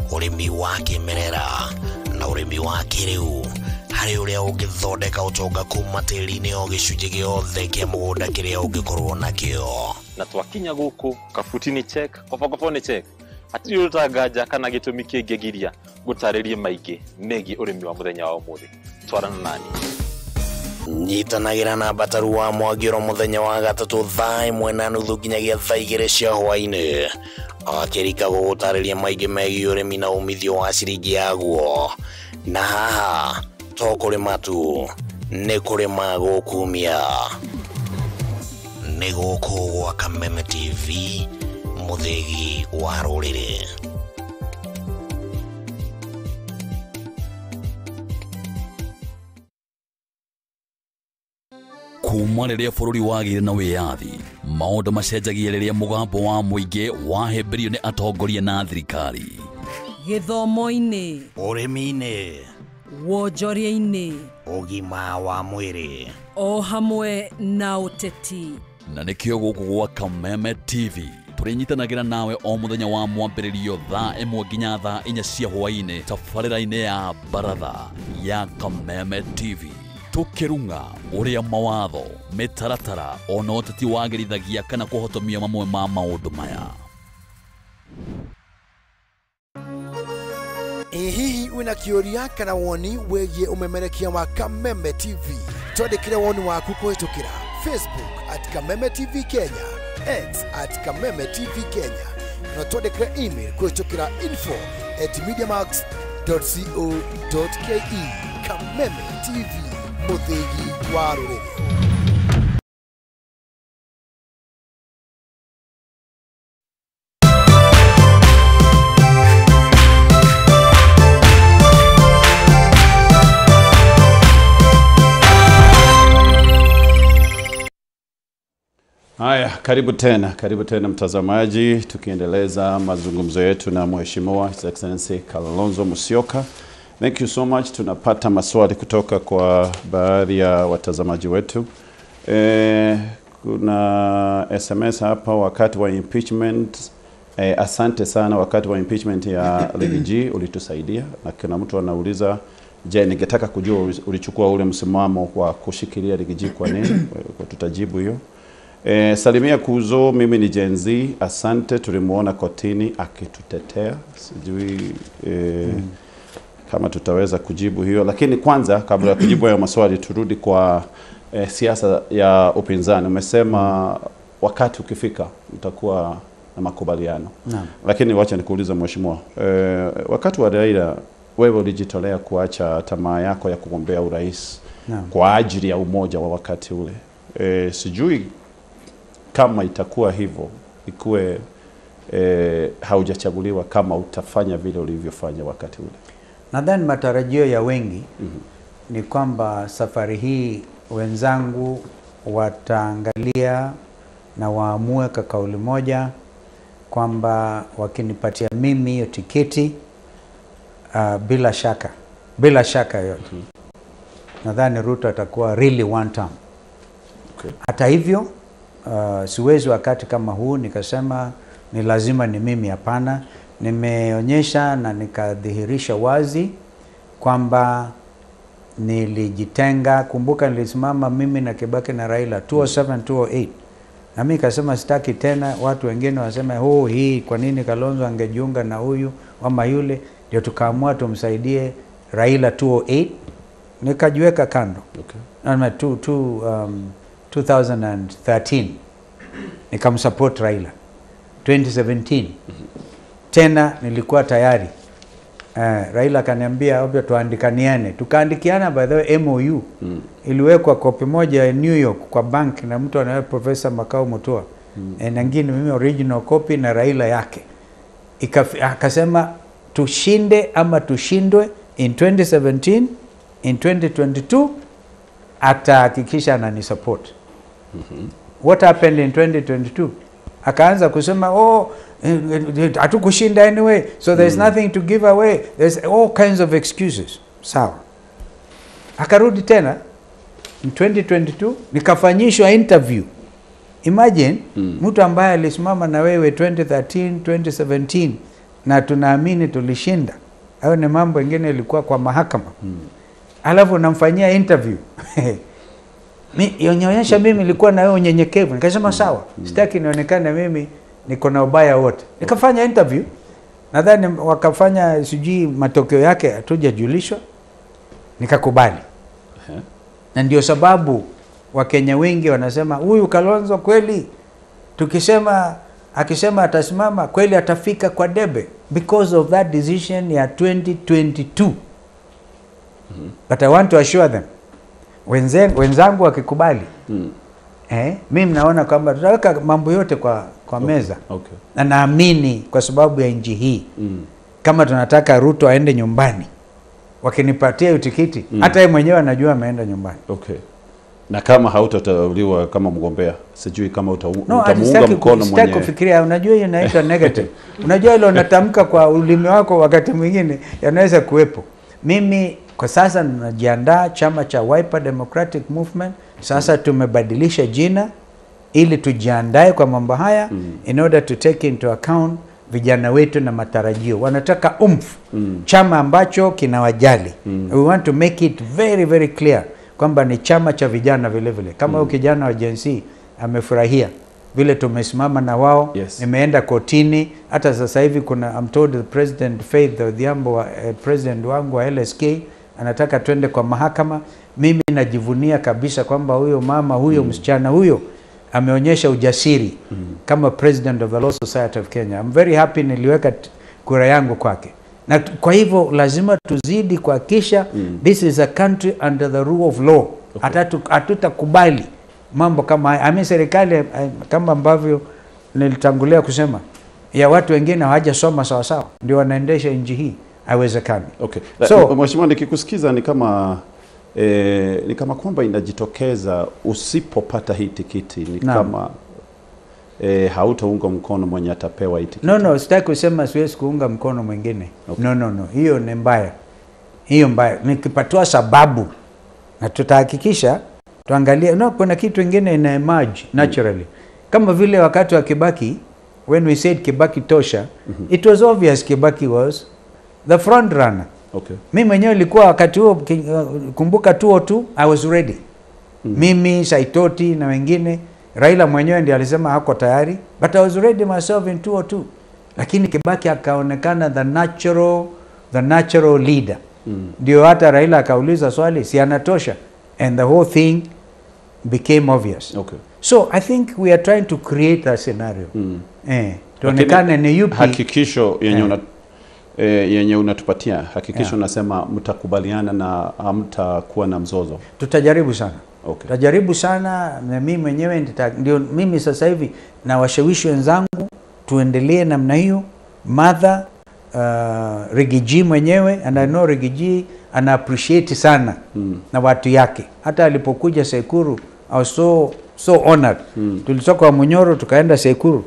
ũrĩmi wa kĩmerera na ũrĩmi wa kĩrĩu, harĩ ũrĩa ũngĩthondeka ũtonga kuma tĩri-inĩ o gĩcunjĩ gĩothe kĩa mũgũnda kĩrĩa ũngĩkorwo nakĩo. Na twakinya gũkũ kabuti ni check, kobokobo ni check, Hatirĩ ũndũ ta nganja kana gĩtũmi kĩngĩgiria ngũtarĩrie maingĩ megiĩ ũrĩmi wa mũthenya wa ũmũthĩ. Twarana nani. Nyitanagĩra na Mbataru wa Mwangĩro mũthenya wa gatatũ thaa 1:30 nginyagia thaa 2 cia hwaĩ-inĩ. Akĩrika gũgũtarĩria maingĩ megiĩ ũrĩmi na umithio wa ciringi yaguo. Na haha to kũrĩma tu, nĩ kũrĩma gũkumia. Nĩ gũkũ gwa Kameme TV, mũthĩgi wa rũrĩrĩ. Kuma rĩrĩa bũrũri wagĩire na wĩyathi, maũndũ macenjagia rĩrĩa mũgambo wa mũingĩ wahĩmbĩrio nĩ atongoria na thirikari. Gĩthomo-inĩ, ũrĩmi-inĩ, wonjoria-inĩ, ũgima wa mwĩrĩ, o hamwe na ũteti. Na nĩkĩo gũkũ gwa Kameme TV tũrĩnyitanagĩra nawe o mũthenya wa mwambĩrĩrio thaa 1 nginya thaa 4 cia hwaĩ-inĩ tabarĩra-inĩ ya Baratha ya Kameme TV. Tukirunga uria mawatho mitaratara ona ũteti wagĩrithagia kana kũhotomia mamwe ma maũndũ maya. Ĩ hihi wĩna kĩũria kana woni wĩgiĩ ũmemerekia wa Kameme TV? Twandĩkĩre woni waku kũhĩtũkĩra Facebook at Kameme TV Kenya, X at Kameme TV Kenya, na twandĩkĩre email kũhĩtũkĩra info@mediamax.co.ke. Kameme TV, mũthĩgi wa rũrĩrĩ. Haya, karibu tena mtazamaji, tukiendeleza mazungumzo yetu na Mheshimiwa His Excellency Kalonzo Musyoka. Thank you so much. Tunapata maswali kutoka kwa baadhi ya watazamaji wetu. Kuna SMS hapa wakati wa impeachment. Asante sana wakati wa impeachment ya Riggy G ulitusaidia. Na kuna mtu anauliza, je, ningetaka kujua ulichukua ule msimamo wa kushikilia Riggy G kwa nini? Kwa tutajibu hiyo. Salimia Kuzo, mimi ni Gen Z, asante, tulimuona kotini akitutetea. Sijui kama tutaweza kujibu hiyo, lakini kwanza kabla ya kujibu hayo maswali turudi kwa siasa ya upinzani. Umesema wakati ukifika mtakuwa na makubaliano. Naam. Lakini wacha nikuulize mheshimiwa, wakati wa Raila wewe ulijitolea kuacha tamaa yako ya kugombea urais. Naam. Kwa ajili ya umoja wa wakati ule. Sijui kama itakuwa hivyo, ikuwe haujachaguliwa, kama utafanya vile ulivyofanya wakati ule. Nadhani matarajio ya wengi ni kwamba safari hii wenzangu wataangalia na waamue kwa kauli moja kwamba wakinipatia mimi hiyo tiketi, bila shaka yote, nadhani Ruto atakuwa really one term. Okay. Hata hivyo, siwezi wakati kama huu nikasema ni lazima ni mimi, hapana. Nimeonyesha na nikadhihirisha wazi kwamba nilijitenga. Kumbuka nilisimama mimi na Kibaki na Raila 2007 2008. Na mimi nikasema sitaki tena watu wengine waseme oh, hii kwa nini Kalonzo angejiunga na huyu ama yule. Ndio tukaamua tumsaidie Raila 2008, nikajiweka kando. Okay. Na 2013 nikamsupport Raila. 2017 tena nilikuwa tayari. Raila akaniambia obvio tuandikaniane. Tukaandikiana, by the way, MOU. Iliwekwa kopi moja ya New York kwa bank na mtu anaye Professor Makau Mutua. Na nyingine mimi original copy na Raila yake. Akasema tushinde ama tushindwe in 2017, in 2022 atahakikisha ananisupport. What happened in 2022? Akaanza kusema oh, hatukushinda anyway, so there's nothing to give away, there's all kinds of excuses. Sawa. Akarudi tena in 2022 nikafanyishwa interview. Imagine mtu ambaye alisimama na wewe 2013, 2017 na tunaamini tulishinda. Hayo ni mambo mengine ilikuwa kwa mahakama. Alafu namfanyia interview. Nionyesha mimi nilikuwa na wewe unyenyekevu. Nikasema sawa, sitaki nionekane mimi niko na ubaya wote. Nikafanya interview. Nadhani wakafanya sijui matokeo yake hatujajulishwa, nikakubali. Na ndio sababu Wakenya wengi wanasema huyu Kalonzo kweli, tukisema akisema atasimama kweli atafika kwa debe, because of that decision ya 2022. But I want to assure them, wenzangu wakikubali, mimi naona kwamba tutaweka mambo yote kwa meza. Na naamini kwa sababu ya nchi hii, kama tunataka Ruto aende nyumbani, wakinipatia utikiti, hata yeye mwenyewe anajua ameenda nyumbani. Na kama hautateuliwa kama mgombea, sijui kama utamuunga mkono mwenyewe. Sitaki kufikiria, unajua hiyo inaitwa negative. Unajua ile unatamka kwa ulimi wako wakati mwingine yanaweza kuwepo. Mimi kwa sasa ninajiandaa chama cha Wiper Democratic Movement. Sasa tumebadilisha jina ili tujiandae kwa mambo haya, in order to take into account vijana wetu na matarajio. Wanataka chama ambacho kinawajali. We want to make it very very clear kwamba ni chama cha vijana vile vile. Kama huyu kijana wa Gen Z amefurahia vile tumesimama na wao. Nimeenda kotini hata sasa hivi kuna, I'm told the President Faith Odhiambo, president wangu wa LSK, anataka twende kwa mahakama. Mimi najivunia kabisa kwamba huyo mama huyo msichana huyo ameonyesha ujasiri kama president of the Law Society of Kenya. I'm very happy niliweka kura yangu kwake. Na kwa hivyo lazima tuzidi kuhakikisha this is a country under the rule of law. Hatutakubali mambo kama haya. I mean, serikali kama ambavyo nilitangulia kusema ya watu wengine hawajasoma sawa sawa ndio wanaendesha nchi hii, haiwezekani. So mheshimiwa, nikikusikiza ni kama ni kama kwamba inajitokeza usipopata hii tikiti ni kama hautaunga mkono mwenye atapewa hii tikiti. No, sitaki kusema siwezi kuunga mkono mwingine. No, hiyo ni mbaya. Hiyo mbaya. Nikipatiwa sababu na tutahakikisha tuangalie. No, kuna kitu kingine ina emerge naturally. Kama vile wakati wa Kibaki, when we said Kibaki tosha, it was obvious Kibaki was the front runner. Mimi mwenyewe nilikuwa wakati huo, kumbuka 2002, I was ready. Mimi, Saitoti na wengine, Raila mwenyewe ndiye alisema hako tayari, but I was ready myself in 2002. Lakini Kibaki akaonekana the natural leader. Ndio hata Raila akauliza swali, si anatosha? And the whole thing became obvious. So I think we are trying to create a scenario. Tuonekane ni yupi hakikisho yenye yenye unatupatia hakikisho, unasema mtakubaliana na hamtakuwa na mzozo. Tutajaribu sana. Tutajaribu sana, na mimi mwenyewe ndio mimi sasa hivi na washawishi wenzangu tuendelee namna hiyo. Mother Rigiji mwenyewe, and I know Rigiji ana appreciate sana na watu yake. Hata alipokuja Sekuru I was so honored. Tulitoka Munyoro tukaenda Sekuru.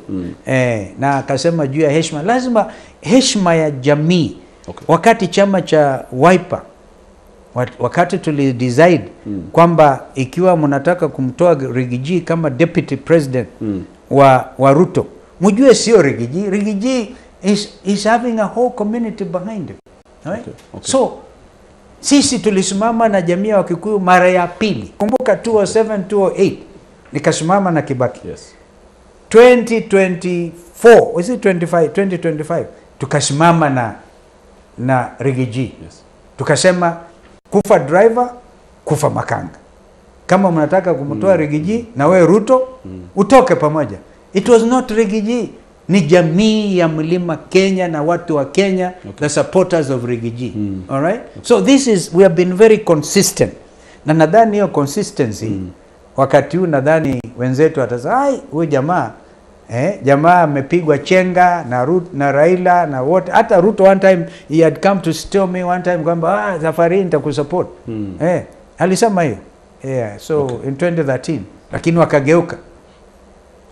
Na akasema juu ya heshima, lazima heshima ya jamii. Wakati chama cha Wiper, wakati tuli decide kwamba ikiwa mnataka kumtoa Rigiji kama deputy president wa Ruto, mjue sio Rigiji. Rigiji is having a whole community behind him. Right? So sisi tulisimama na jamii ya Wakikuyu mara ya pili. Kumbuka 2007 2008 nikasimama na Kibaki. 2024, was it 25? 2025 tukasimama na Rigiji. Tukasema kufa driver, kufa makanga. Kama mnataka kumtoa Rigiji na we Ruto, utoke pamoja. It was not Rigiji, ni jamii ya Mlima Kenya na watu wa Kenya, the supporters of Rigiji. All right? So this is, we have been very consistent. Na nadhani hiyo consistency wakati huu nadhani wenzetu watasema, ai huyu jamaa jamaa amepigwa chenga na Ruto na Raila na wote. Hata Ruto one time he had come to tell me one time kwamba safari nitakusupport. Alisema hiyo. So in 2013, lakini wakageuka.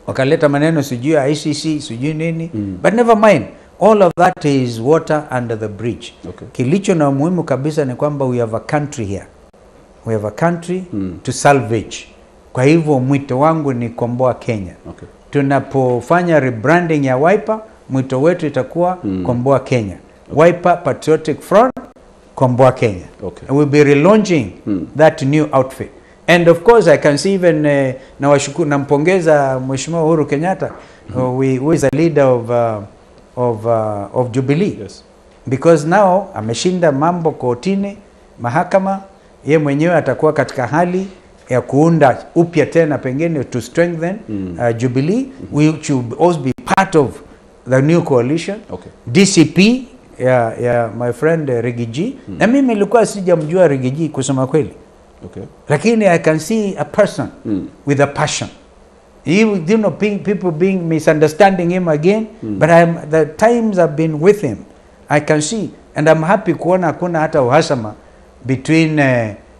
Wakaleta maneno sijui ya ICC, sijui nini. But never mind. All of that is water under the bridge. Kilicho na umuhimu kabisa ni kwamba we have a country here. We have a country to salvage. Kwa hivyo mwito wangu ni komboa Kenya. Tunapofanya rebranding ya Wiper, mwito wetu itakuwa komboa Kenya. Wiper Patriotic Front, komboa Kenya. We'll be relaunching that new outfit. And of course I can see even nawashukuru, nampongeza Mheshimiwa Uhuru Kenyatta, who is the leader of of Jubilee. Yes. Because now ameshinda mambo kotini, mahakama, ye mwenyewe atakuwa katika hali ya kuunda upya tena pengine to strengthen Jubilee, which will also be part of the new coalition. Okay. DCP ya my friend Rigiji. Na mimi nilikuwa sijamjua Rigiji kusema kweli. Okay. Lakini I can see a person with a passion. You know, people being misunderstanding him again, but the times I've been with him, I can see, and I'm happy kuona hakuna hata uhasama between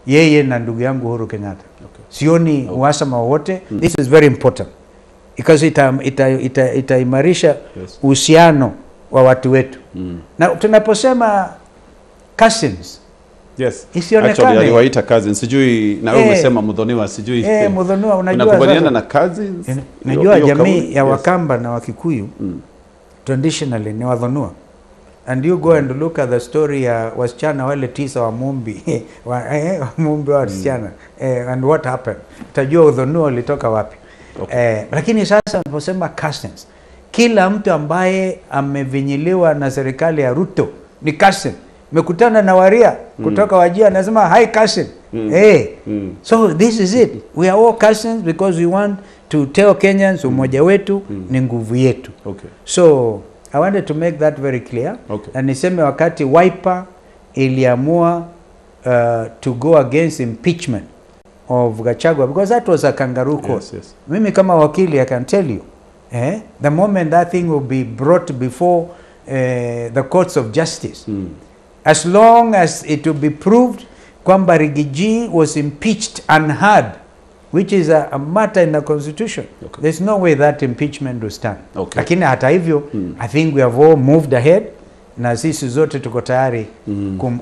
yeye na ndugu yangu Uhuru Kenyatta. Okay. Sioni uhasama wowote. This is very important because itaimarisha uhusiano wa watu wetu. Na tunaposema cousins, yes. Isionekane. Actually aliwaita cousins. Sijui na wewe umesema Muthoniwa, sijui. Muthoniwa, unajua unakubaliana na cousins? Najua jamii ya Wakamba na Wakikuyu traditionally ni Wathonua. And you go and look at the story ya wasichana wale 9 wa Mumbi, wa Mumbi wa wasichana, and what happened. Utajua Uthonua ulitoka wapi. Okay. Lakini sasa tunaposema cousins, kila mtu ambaye amevinyiliwa na serikali ya Ruto ni cousin. Mekutana na Waria kutoka Wajir anasema hi cousin. Hey. So this is it. We are all cousins because we want to tell Kenyans umoja wetu ni nguvu yetu. Okay. So I wanted to make that very clear. Okay. Na niseme wakati Wiper iliamua to go against impeachment of Gachagua, because that was a kangaroo court. Yes, yes. Mimi kama wakili I can tell you, the moment that thing will be brought before the courts of justice, as long as it will be proved kwamba Rigiji was impeached unheard, which is a matter in the constitution, okay, there's no way that impeachment will stand. Okay. Lakini hata hivyo, I think we have all moved ahead na sisi zote tuko tayari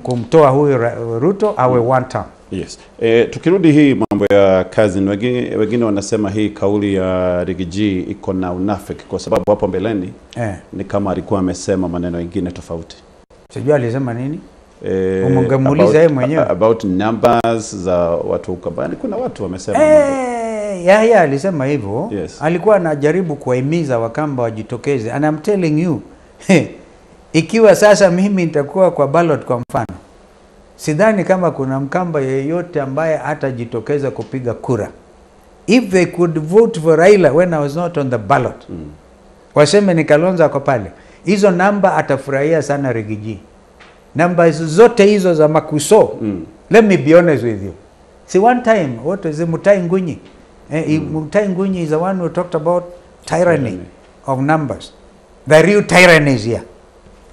kumtoa huyo Ruto awe one term. Yes. Tukirudi hii mambo ya cousin, wengine wanasema hii kauli ya Rigiji iko na unafiki kwa sababu hapo mbeleni ni kama alikuwa amesema maneno mengine tofauti. Sijui alisema nini? Ungemuuliza yeye mwenyewe. About numbers za watu ukabani. Kuna watu wamesema Yahya alisema hivyo. Yes. Alikuwa anajaribu kuwahimiza Wakamba wajitokeze. And I'm telling you, ikiwa sasa mimi nitakuwa kwa ballot kwa mfano, sidhani kama kuna Mkamba yeyote ambaye hatajitokeza kupiga kura. If they could vote for Raila when I was not on the ballot, waseme ni Kalonzo ako pale, hizo namba atafurahia sana Rigiji. Namba zote hizo za makuso. Let me be honest with you. See, one time, what is it, Mutai Ngunyi? Mutai Ngunyi is the one who talked about tyranny of numbers. The real tyranny is here.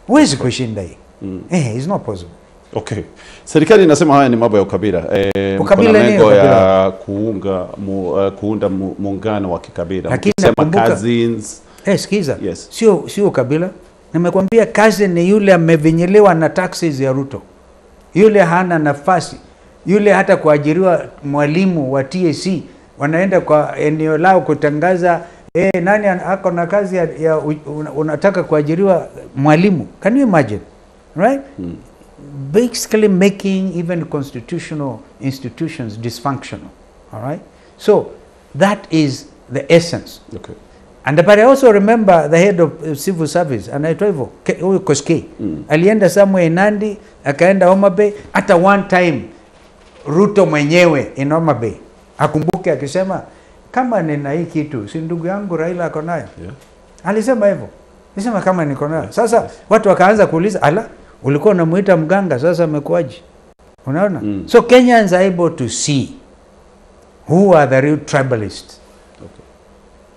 Huwezi kushinda hii. It's not possible. Okay. Serikali inasema haya ni mambo ya ukabila. Ukabila ni lengo ya kuunda muungano wa kikabila. Lakini nakumbuka cousins. Sikiza. Yes. Sio ukabila. Nimekwambia cousin ni yule amevinyiliwa na taxes ya Ruto. Yule hana nafasi. Yule hata kuajiriwa mwalimu wa TSC wanaenda kwa eneo lao kutangaza nani ako na kazi ya unataka kuajiriwa mwalimu. Can you imagine? Right? Basically making even constitutional institutions dysfunctional. All right? So that is the essence. Okay. And but I also remember the head of civil service, anaitwa hivyo, huyu Koskei. Alienda somewhere in Nandi, akaenda Homa Bay, hata one time Ruto mwenyewe in Homa Bay akumbuke akisema kama nina hii kitu, si ndugu yangu Raila ako nayo. Yeah. Alisema hivyo. Alisema kama niko nayo. Sasa watu wakaanza kuuliza, ala, ulikuwa unamuita mganga, sasa amekuaje? Unaona? So Kenyans are able to see who are the real tribalists. Okay.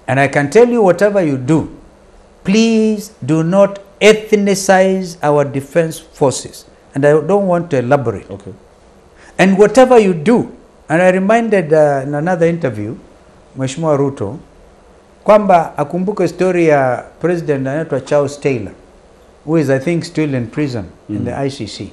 And I can tell you, whatever you do, please do not ethnicize our defense forces. And I don't want to elaborate. Okay. And whatever you do, and I reminded in another interview, Mheshimiwa Ruto, kwamba akumbuke story ya president anaitwa Charles Taylor, who is I think still in prison in the ICC.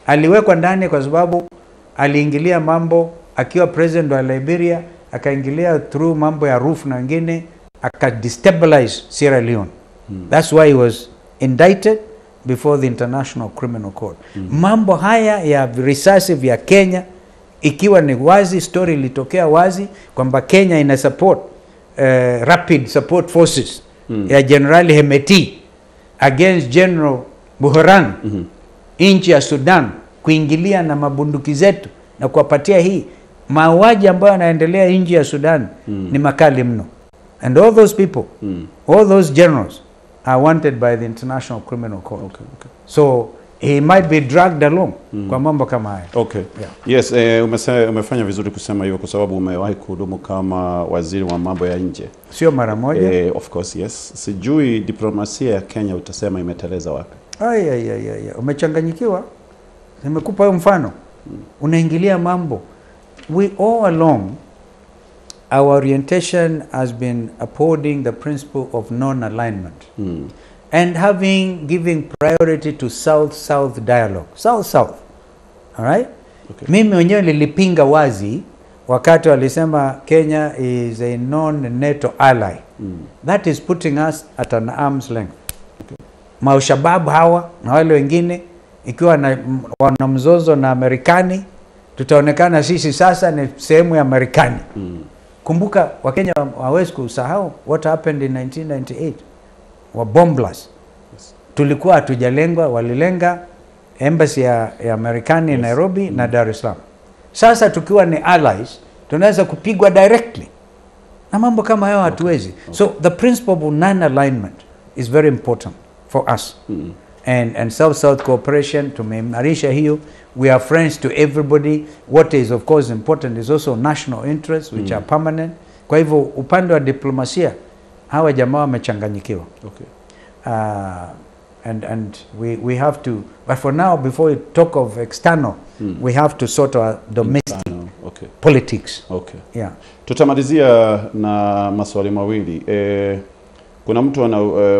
Aliwekwa ndani kwa sababu aliingilia mambo akiwa president wa Liberia, akaingilia through mambo ya roof na wengine, akadestabilize Sierra Leone. That's why he was indicted before the International Criminal Court. Mambo haya ya risasi vya Kenya, ikiwa ni wazi, story ilitokea wazi kwamba Kenya ina support rapid support forces ya General Hemeti. against General Burhan, nchi ya Sudan, kuingilia na mabunduki zetu na kuwapatia hii mauaji ambayo yanaendelea nchi ya Sudan ni makali mno. And all those people, all those generals are wanted by the International Criminal Court. Okay. So he might be dragged along kwa mambo kama haya. Okay. Yes, umefanya vizuri kusema hivyo kwa sababu umewahi kuhudumu kama waziri wa mambo ya nje. Sio mara moja. Of course, yes. Sijui diplomasia ya Kenya utasema imeteleza wapi? Ay. Umechanganyikiwa? Nimekupa hiyo mfano. Unaingilia mambo. We all along, our orientation has been upholding the principle of non-alignment. And giving priority to South-South dialogue. South-South. All right? Okay. Mimi mwenyewe nilipinga wazi wakati walisema Kenya is a non-NATO ally. That is putting us at an arm's length. Okay. Maushababu hawa na wale wengine ikiwa wana mzozo na Amerikani, tutaonekana sisi sasa ni sehemu ya Amerikani. Kumbuka Wakenya hawawezi kusahau what happened in 1998 wa bomb blast. Yes. Tulikuwa hatujalengwa, walilenga embassy ya Amerikani Nairobi na Dar es Salaam. Sasa tukiwa ni allies tunaweza kupigwa directly. Na mambo kama hayo hatuwezi. Okay. So the principle of non-alignment is very important for us. And South-South cooperation, tumeimarisha hiyo. We are friends to everybody. What is of course important is also national interests which are permanent. Kwa hivyo upande wa diplomasia hawa jamaa wamechanganyikiwa. Okay. And we have to, but for now, before we talk of external, we have to sort our domestic politics. Okay. Yeah. Tutamalizia na maswali mawili. Kuna mtu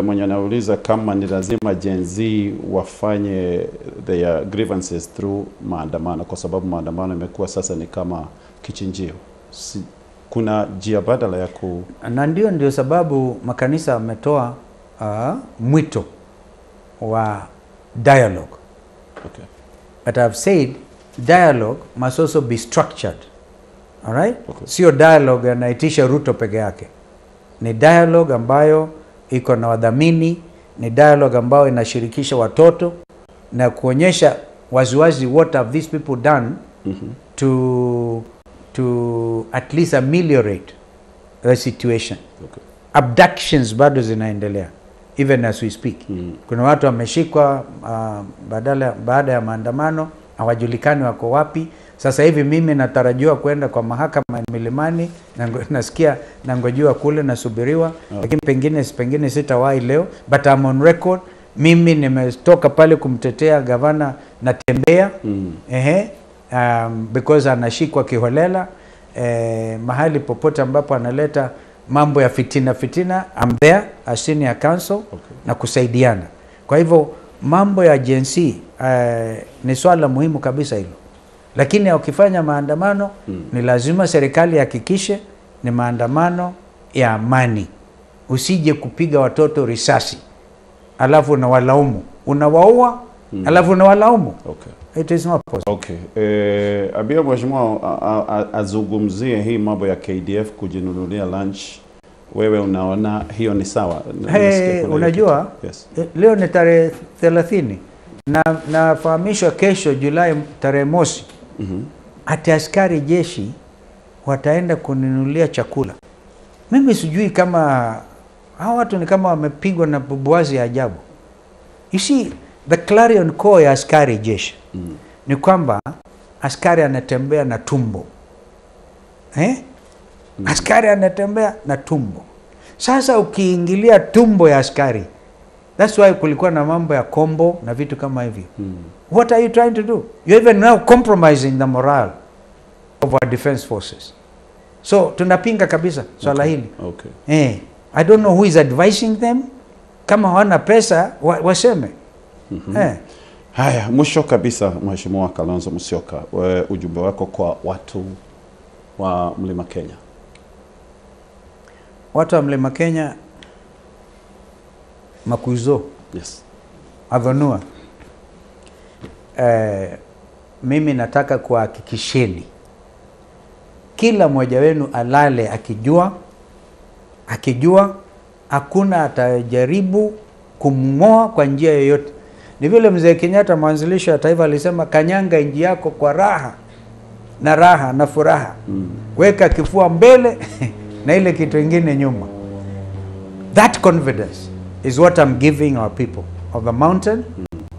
mwenye anauliza kama ni lazima Gen Z wafanye their grievances through maandamano, kwa sababu maandamano imekuwa sasa ni kama kichinjio. Kuna njia badala ya ku... Na ndio sababu makanisa yametoa mwito wa dialogue. Okay. But I've said dialogue must also be structured. All right? Okay. Sio dialogue yanaitisha Ruto peke yake. Ni dialogue ambayo iko na wadhamini, ni dialogue ambayo inashirikisha watoto na kuonyesha waziwazi what have these people done to at least ameliorate the situation. Okay. Abductions bado zinaendelea even as we speak. Kuna watu wameshikwa baada ya maandamano, hawajulikani wako wapi. Sasa hivi mimi natarajiwa kwenda kwa mahakama Milimani, nasikia nangojiwa kule, nasubiriwa. Lakini pengine sitawahi leo, but I'm on record. Mimi nimetoka pale kumtetea gavana Natembeya. Because anashikwa kiholela. Mahali popote ambapo analeta mambo ya fitina, I'm there as senior counsel. Na kusaidiana. Kwa hivyo mambo ya Gen Z ni swala muhimu kabisa hilo. Lakini ukifanya maandamano ni lazima serikali ihakikishe ni maandamano ya amani. Usije kupiga watoto risasi alafu unawalaumu, unawaua alafu unawalaumu. Okay. It is not possible. Okay. Abia mheshimiwa azungumzie hii mambo ya KDF kujinunulia lunch. Wewe unaona hiyo ni sawa? Hey, unajua yes. Leo ni tarehe 30 na nafahamishwa kesho Julai tarehe mosi ati askari jeshi wataenda kununulia chakula. Mimi sijui kama hao watu ni kama wamepigwa na bubuazi ya ajabu. You see, the clarion call ya askari jeshi ni kwamba askari anatembea na tumbo. Askari anatembea na tumbo. Sasa ukiingilia tumbo ya askari, that's why kulikuwa na mambo ya kombo na vitu kama hivyo. What are you trying to do? You're even now compromising the morale of our defense forces. So tunapinga kabisa swala hili. Okay. I don't know who is advising them. Kama hawana pesa waseme. Haya, mwisho kabisa Mheshimiwa Kalonzo Musyoka, ujumbe wako kwa watu wa Mlima Kenya. Watu wa Mlima Kenya, makuzo. Yes. Adhonua. Mimi nataka kuhakikisheni kila mmoja wenu alale akijua hakuna atajaribu kumng'oa kwa njia yoyote. Ni vile Mzee Kenyatta, mwanzilishi wa taifa, alisema kanyanga nchi yako kwa raha na raha na furaha. Weka kifua mbele na ile kitu ingine nyuma. That confidence is what I'm giving our people of the mountain.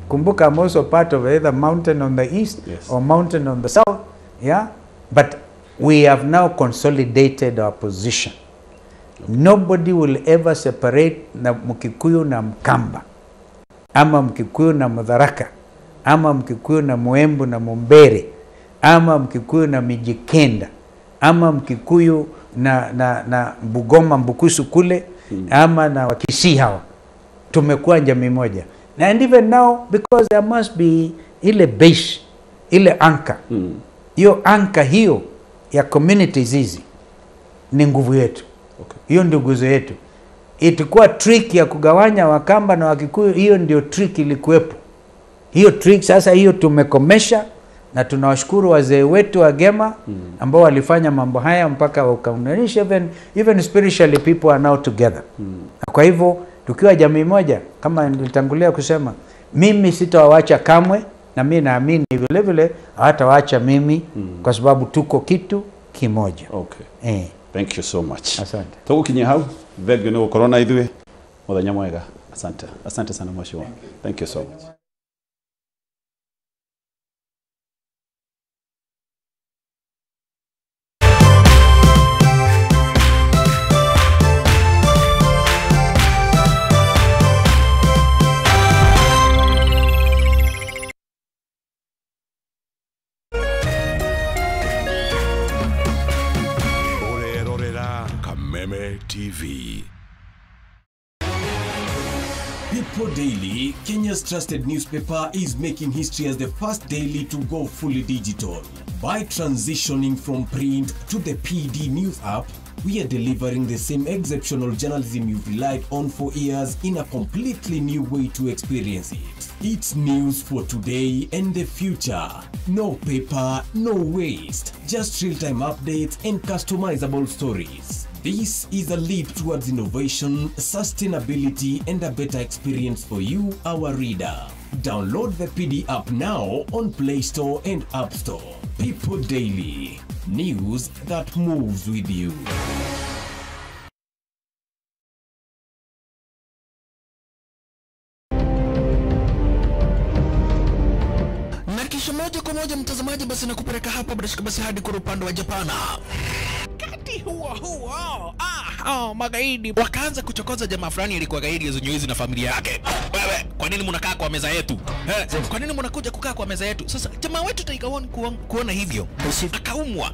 Kumbuka, I'm also part of either mountain on the east or mountain on the south. Yeah? But we have now consolidated our position. Nobody will ever separate na Mkikuyu na Mkamba, ama Mkikuyu na Mutharaka, ama Mkikuyu na Muembu na Mumbere, ama Mkikuyu na Mijikenda, ama Mkikuyu na Bugoma Mbukusu kule, ama na Wakisii hawa. Tumekuwa jamii moja. And even now, because there must be ile base, ile anchor. Hiyo anchor hiyo ya communities hizi ni nguvu yetu. Hiyo ndio nguzo yetu. Ilikuwa trick ya kugawanya Wakamba na Wakikuyu, hiyo ndio trick ilikuwepo. Hiyo trick sasa hiyo tumekomesha, na tunawashukuru wazee wetu wa Gema ambao walifanya mambo haya mpaka wakaunganisha, even spiritually people are now together. Kwa hivyo tukiwa jamii moja, kama nilitangulia kusema, mimi sitawaacha kamwe, na mimi naamini vile vile hawatawaacha mimi, kwa sababu tuko kitu kimoja. Okay. Thank you so much. Asante. Tugukinye hau, thengio ni gukorwo na ithuĩ. Muthenya mwega. Asante. Asante sana mheshimiwa. Thank you so much. TV. People Daily, Kenya's trusted newspaper, is making history as the first daily to go fully digital. By transitioning from print to the PD News app, we are delivering the same exceptional journalism you've relied on for years in a completely new way to experience it. It's news for today and the future. No paper, no waste. Just real-time updates and customizable stories. This is a leap towards innovation, sustainability, and a better experience for you, our reader. Download the PD app now on Play Store and App Store. People Daily, news that moves with you. Na kisha moja kwa moja mtazamaji, basi nakupeleka hapa basi hadi kwa upande wa Japana. Huo magaidi wakaanza kuchokoza jamaa fulani alikuwa gaidi hizi na familia yake. Wewe, kwa nini mnakaa kwa meza yetu? Kwa nini mnakuja kukaa kwa meza yetu? Sasa jamaa wetu Tiger One kuona hivyo akaumwa.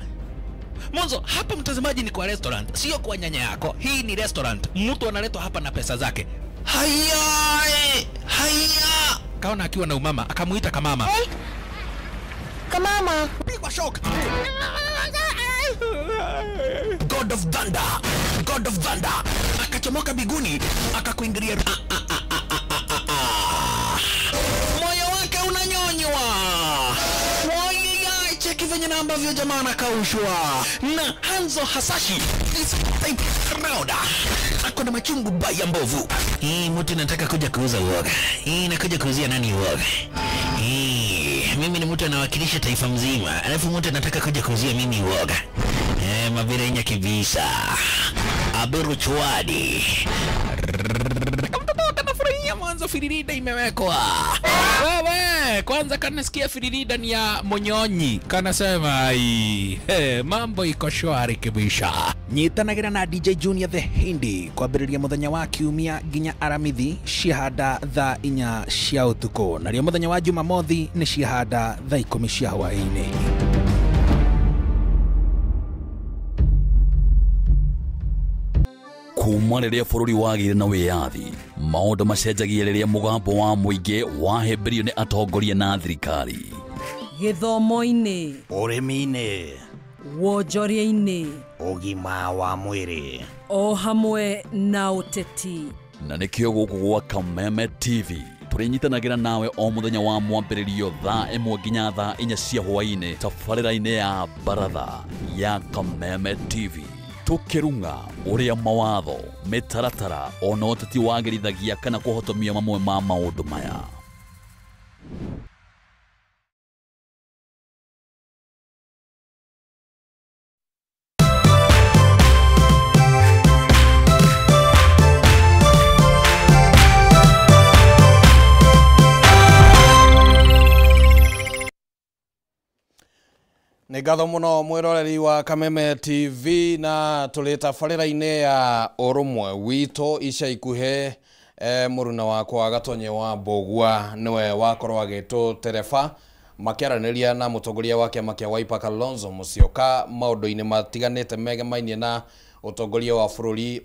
Mwanzo hapa mtazamaji ni kwa restaurant, sio kwa nyanya yako. Hii ni restaurant. Mtu analetwa hapa na pesa zake. Haya, haya. Kaona akiwa na umama, akamuita kamama. Hey. Kamama. Pigwa shock. God of Thunder, God of Thunder akachomoka biguni akakuingilia. Moyo wake unanyonywa. Wai, cheki venye na ambavyo jamaa anakaushwa na Hanzo Hasashi. This type round ako na machungu baya mbovu. Hii mtu nataka kuja kuuza uoga. Hii nakuja kuuzia nani uoga? Hii mimi ni mtu anawakilisha taifa mzima, alafu mtu anataka kuja kuuzia mimi uoga. Mabirenya kibisa. Aberu chwadi. Kamtoto kanafurahia mwanzo firirida imewekwa. Wewe, kwanza kanasikia firirida ni ya monyonyi. Kanasema ai, mambo iko shwari kibisha. Nyitanagira na DJ Junior the Hindi kwambĩrĩria mũthenya wa kiumia nginya Aramithi ciahanda thaa 4 cia ũtukũ, narĩo mũthenya wa Jumamothi nĩ ciahanda thaa 10 cia hwaĩ-inĩ. Kuma rĩrĩa bũrũri wagĩire na wĩyathi, maũndũ macenjagia rĩrĩa mũgambo wa mũingĩ wahĩmbĩrio nĩ atongoria na thirikari. Gĩthomo-inĩ, ũrĩmi-inĩ, wonjoria-inĩ, ũgima wa mwĩrĩ, o hamwe na ũteti. Na nĩkĩo gũkũ gwa Kameme TV tũrĩnyitanagĩra nawe o mũthenya wa mwambĩrĩrio thaa 1 nginya thaa 4 cia hwaĩ-inĩ tabarĩra-inĩ ya baratha ya Kameme TV. Tũkĩrung'a ũrĩa mawatho, mĩtaratara ona ũteti wagĩrithagia kana kũhotomia mamwe ma maũndũ maya. Nĩ ngatho mũno mwĩroreri wa Kameme TV na tũrĩ tabarĩra-inĩ ya ũrũmwe witũ ica ikuhĩ mũruna wakwa Gatonye wa Mbũgua nĩwe wakorwo agĩtũtereba makĩaranĩria na mũtongoria wa kĩama kĩa Wiper Kalonzo Musyoka maũndũ-inĩ matiganĩte megemainie na ũtongoria wa bũrũri.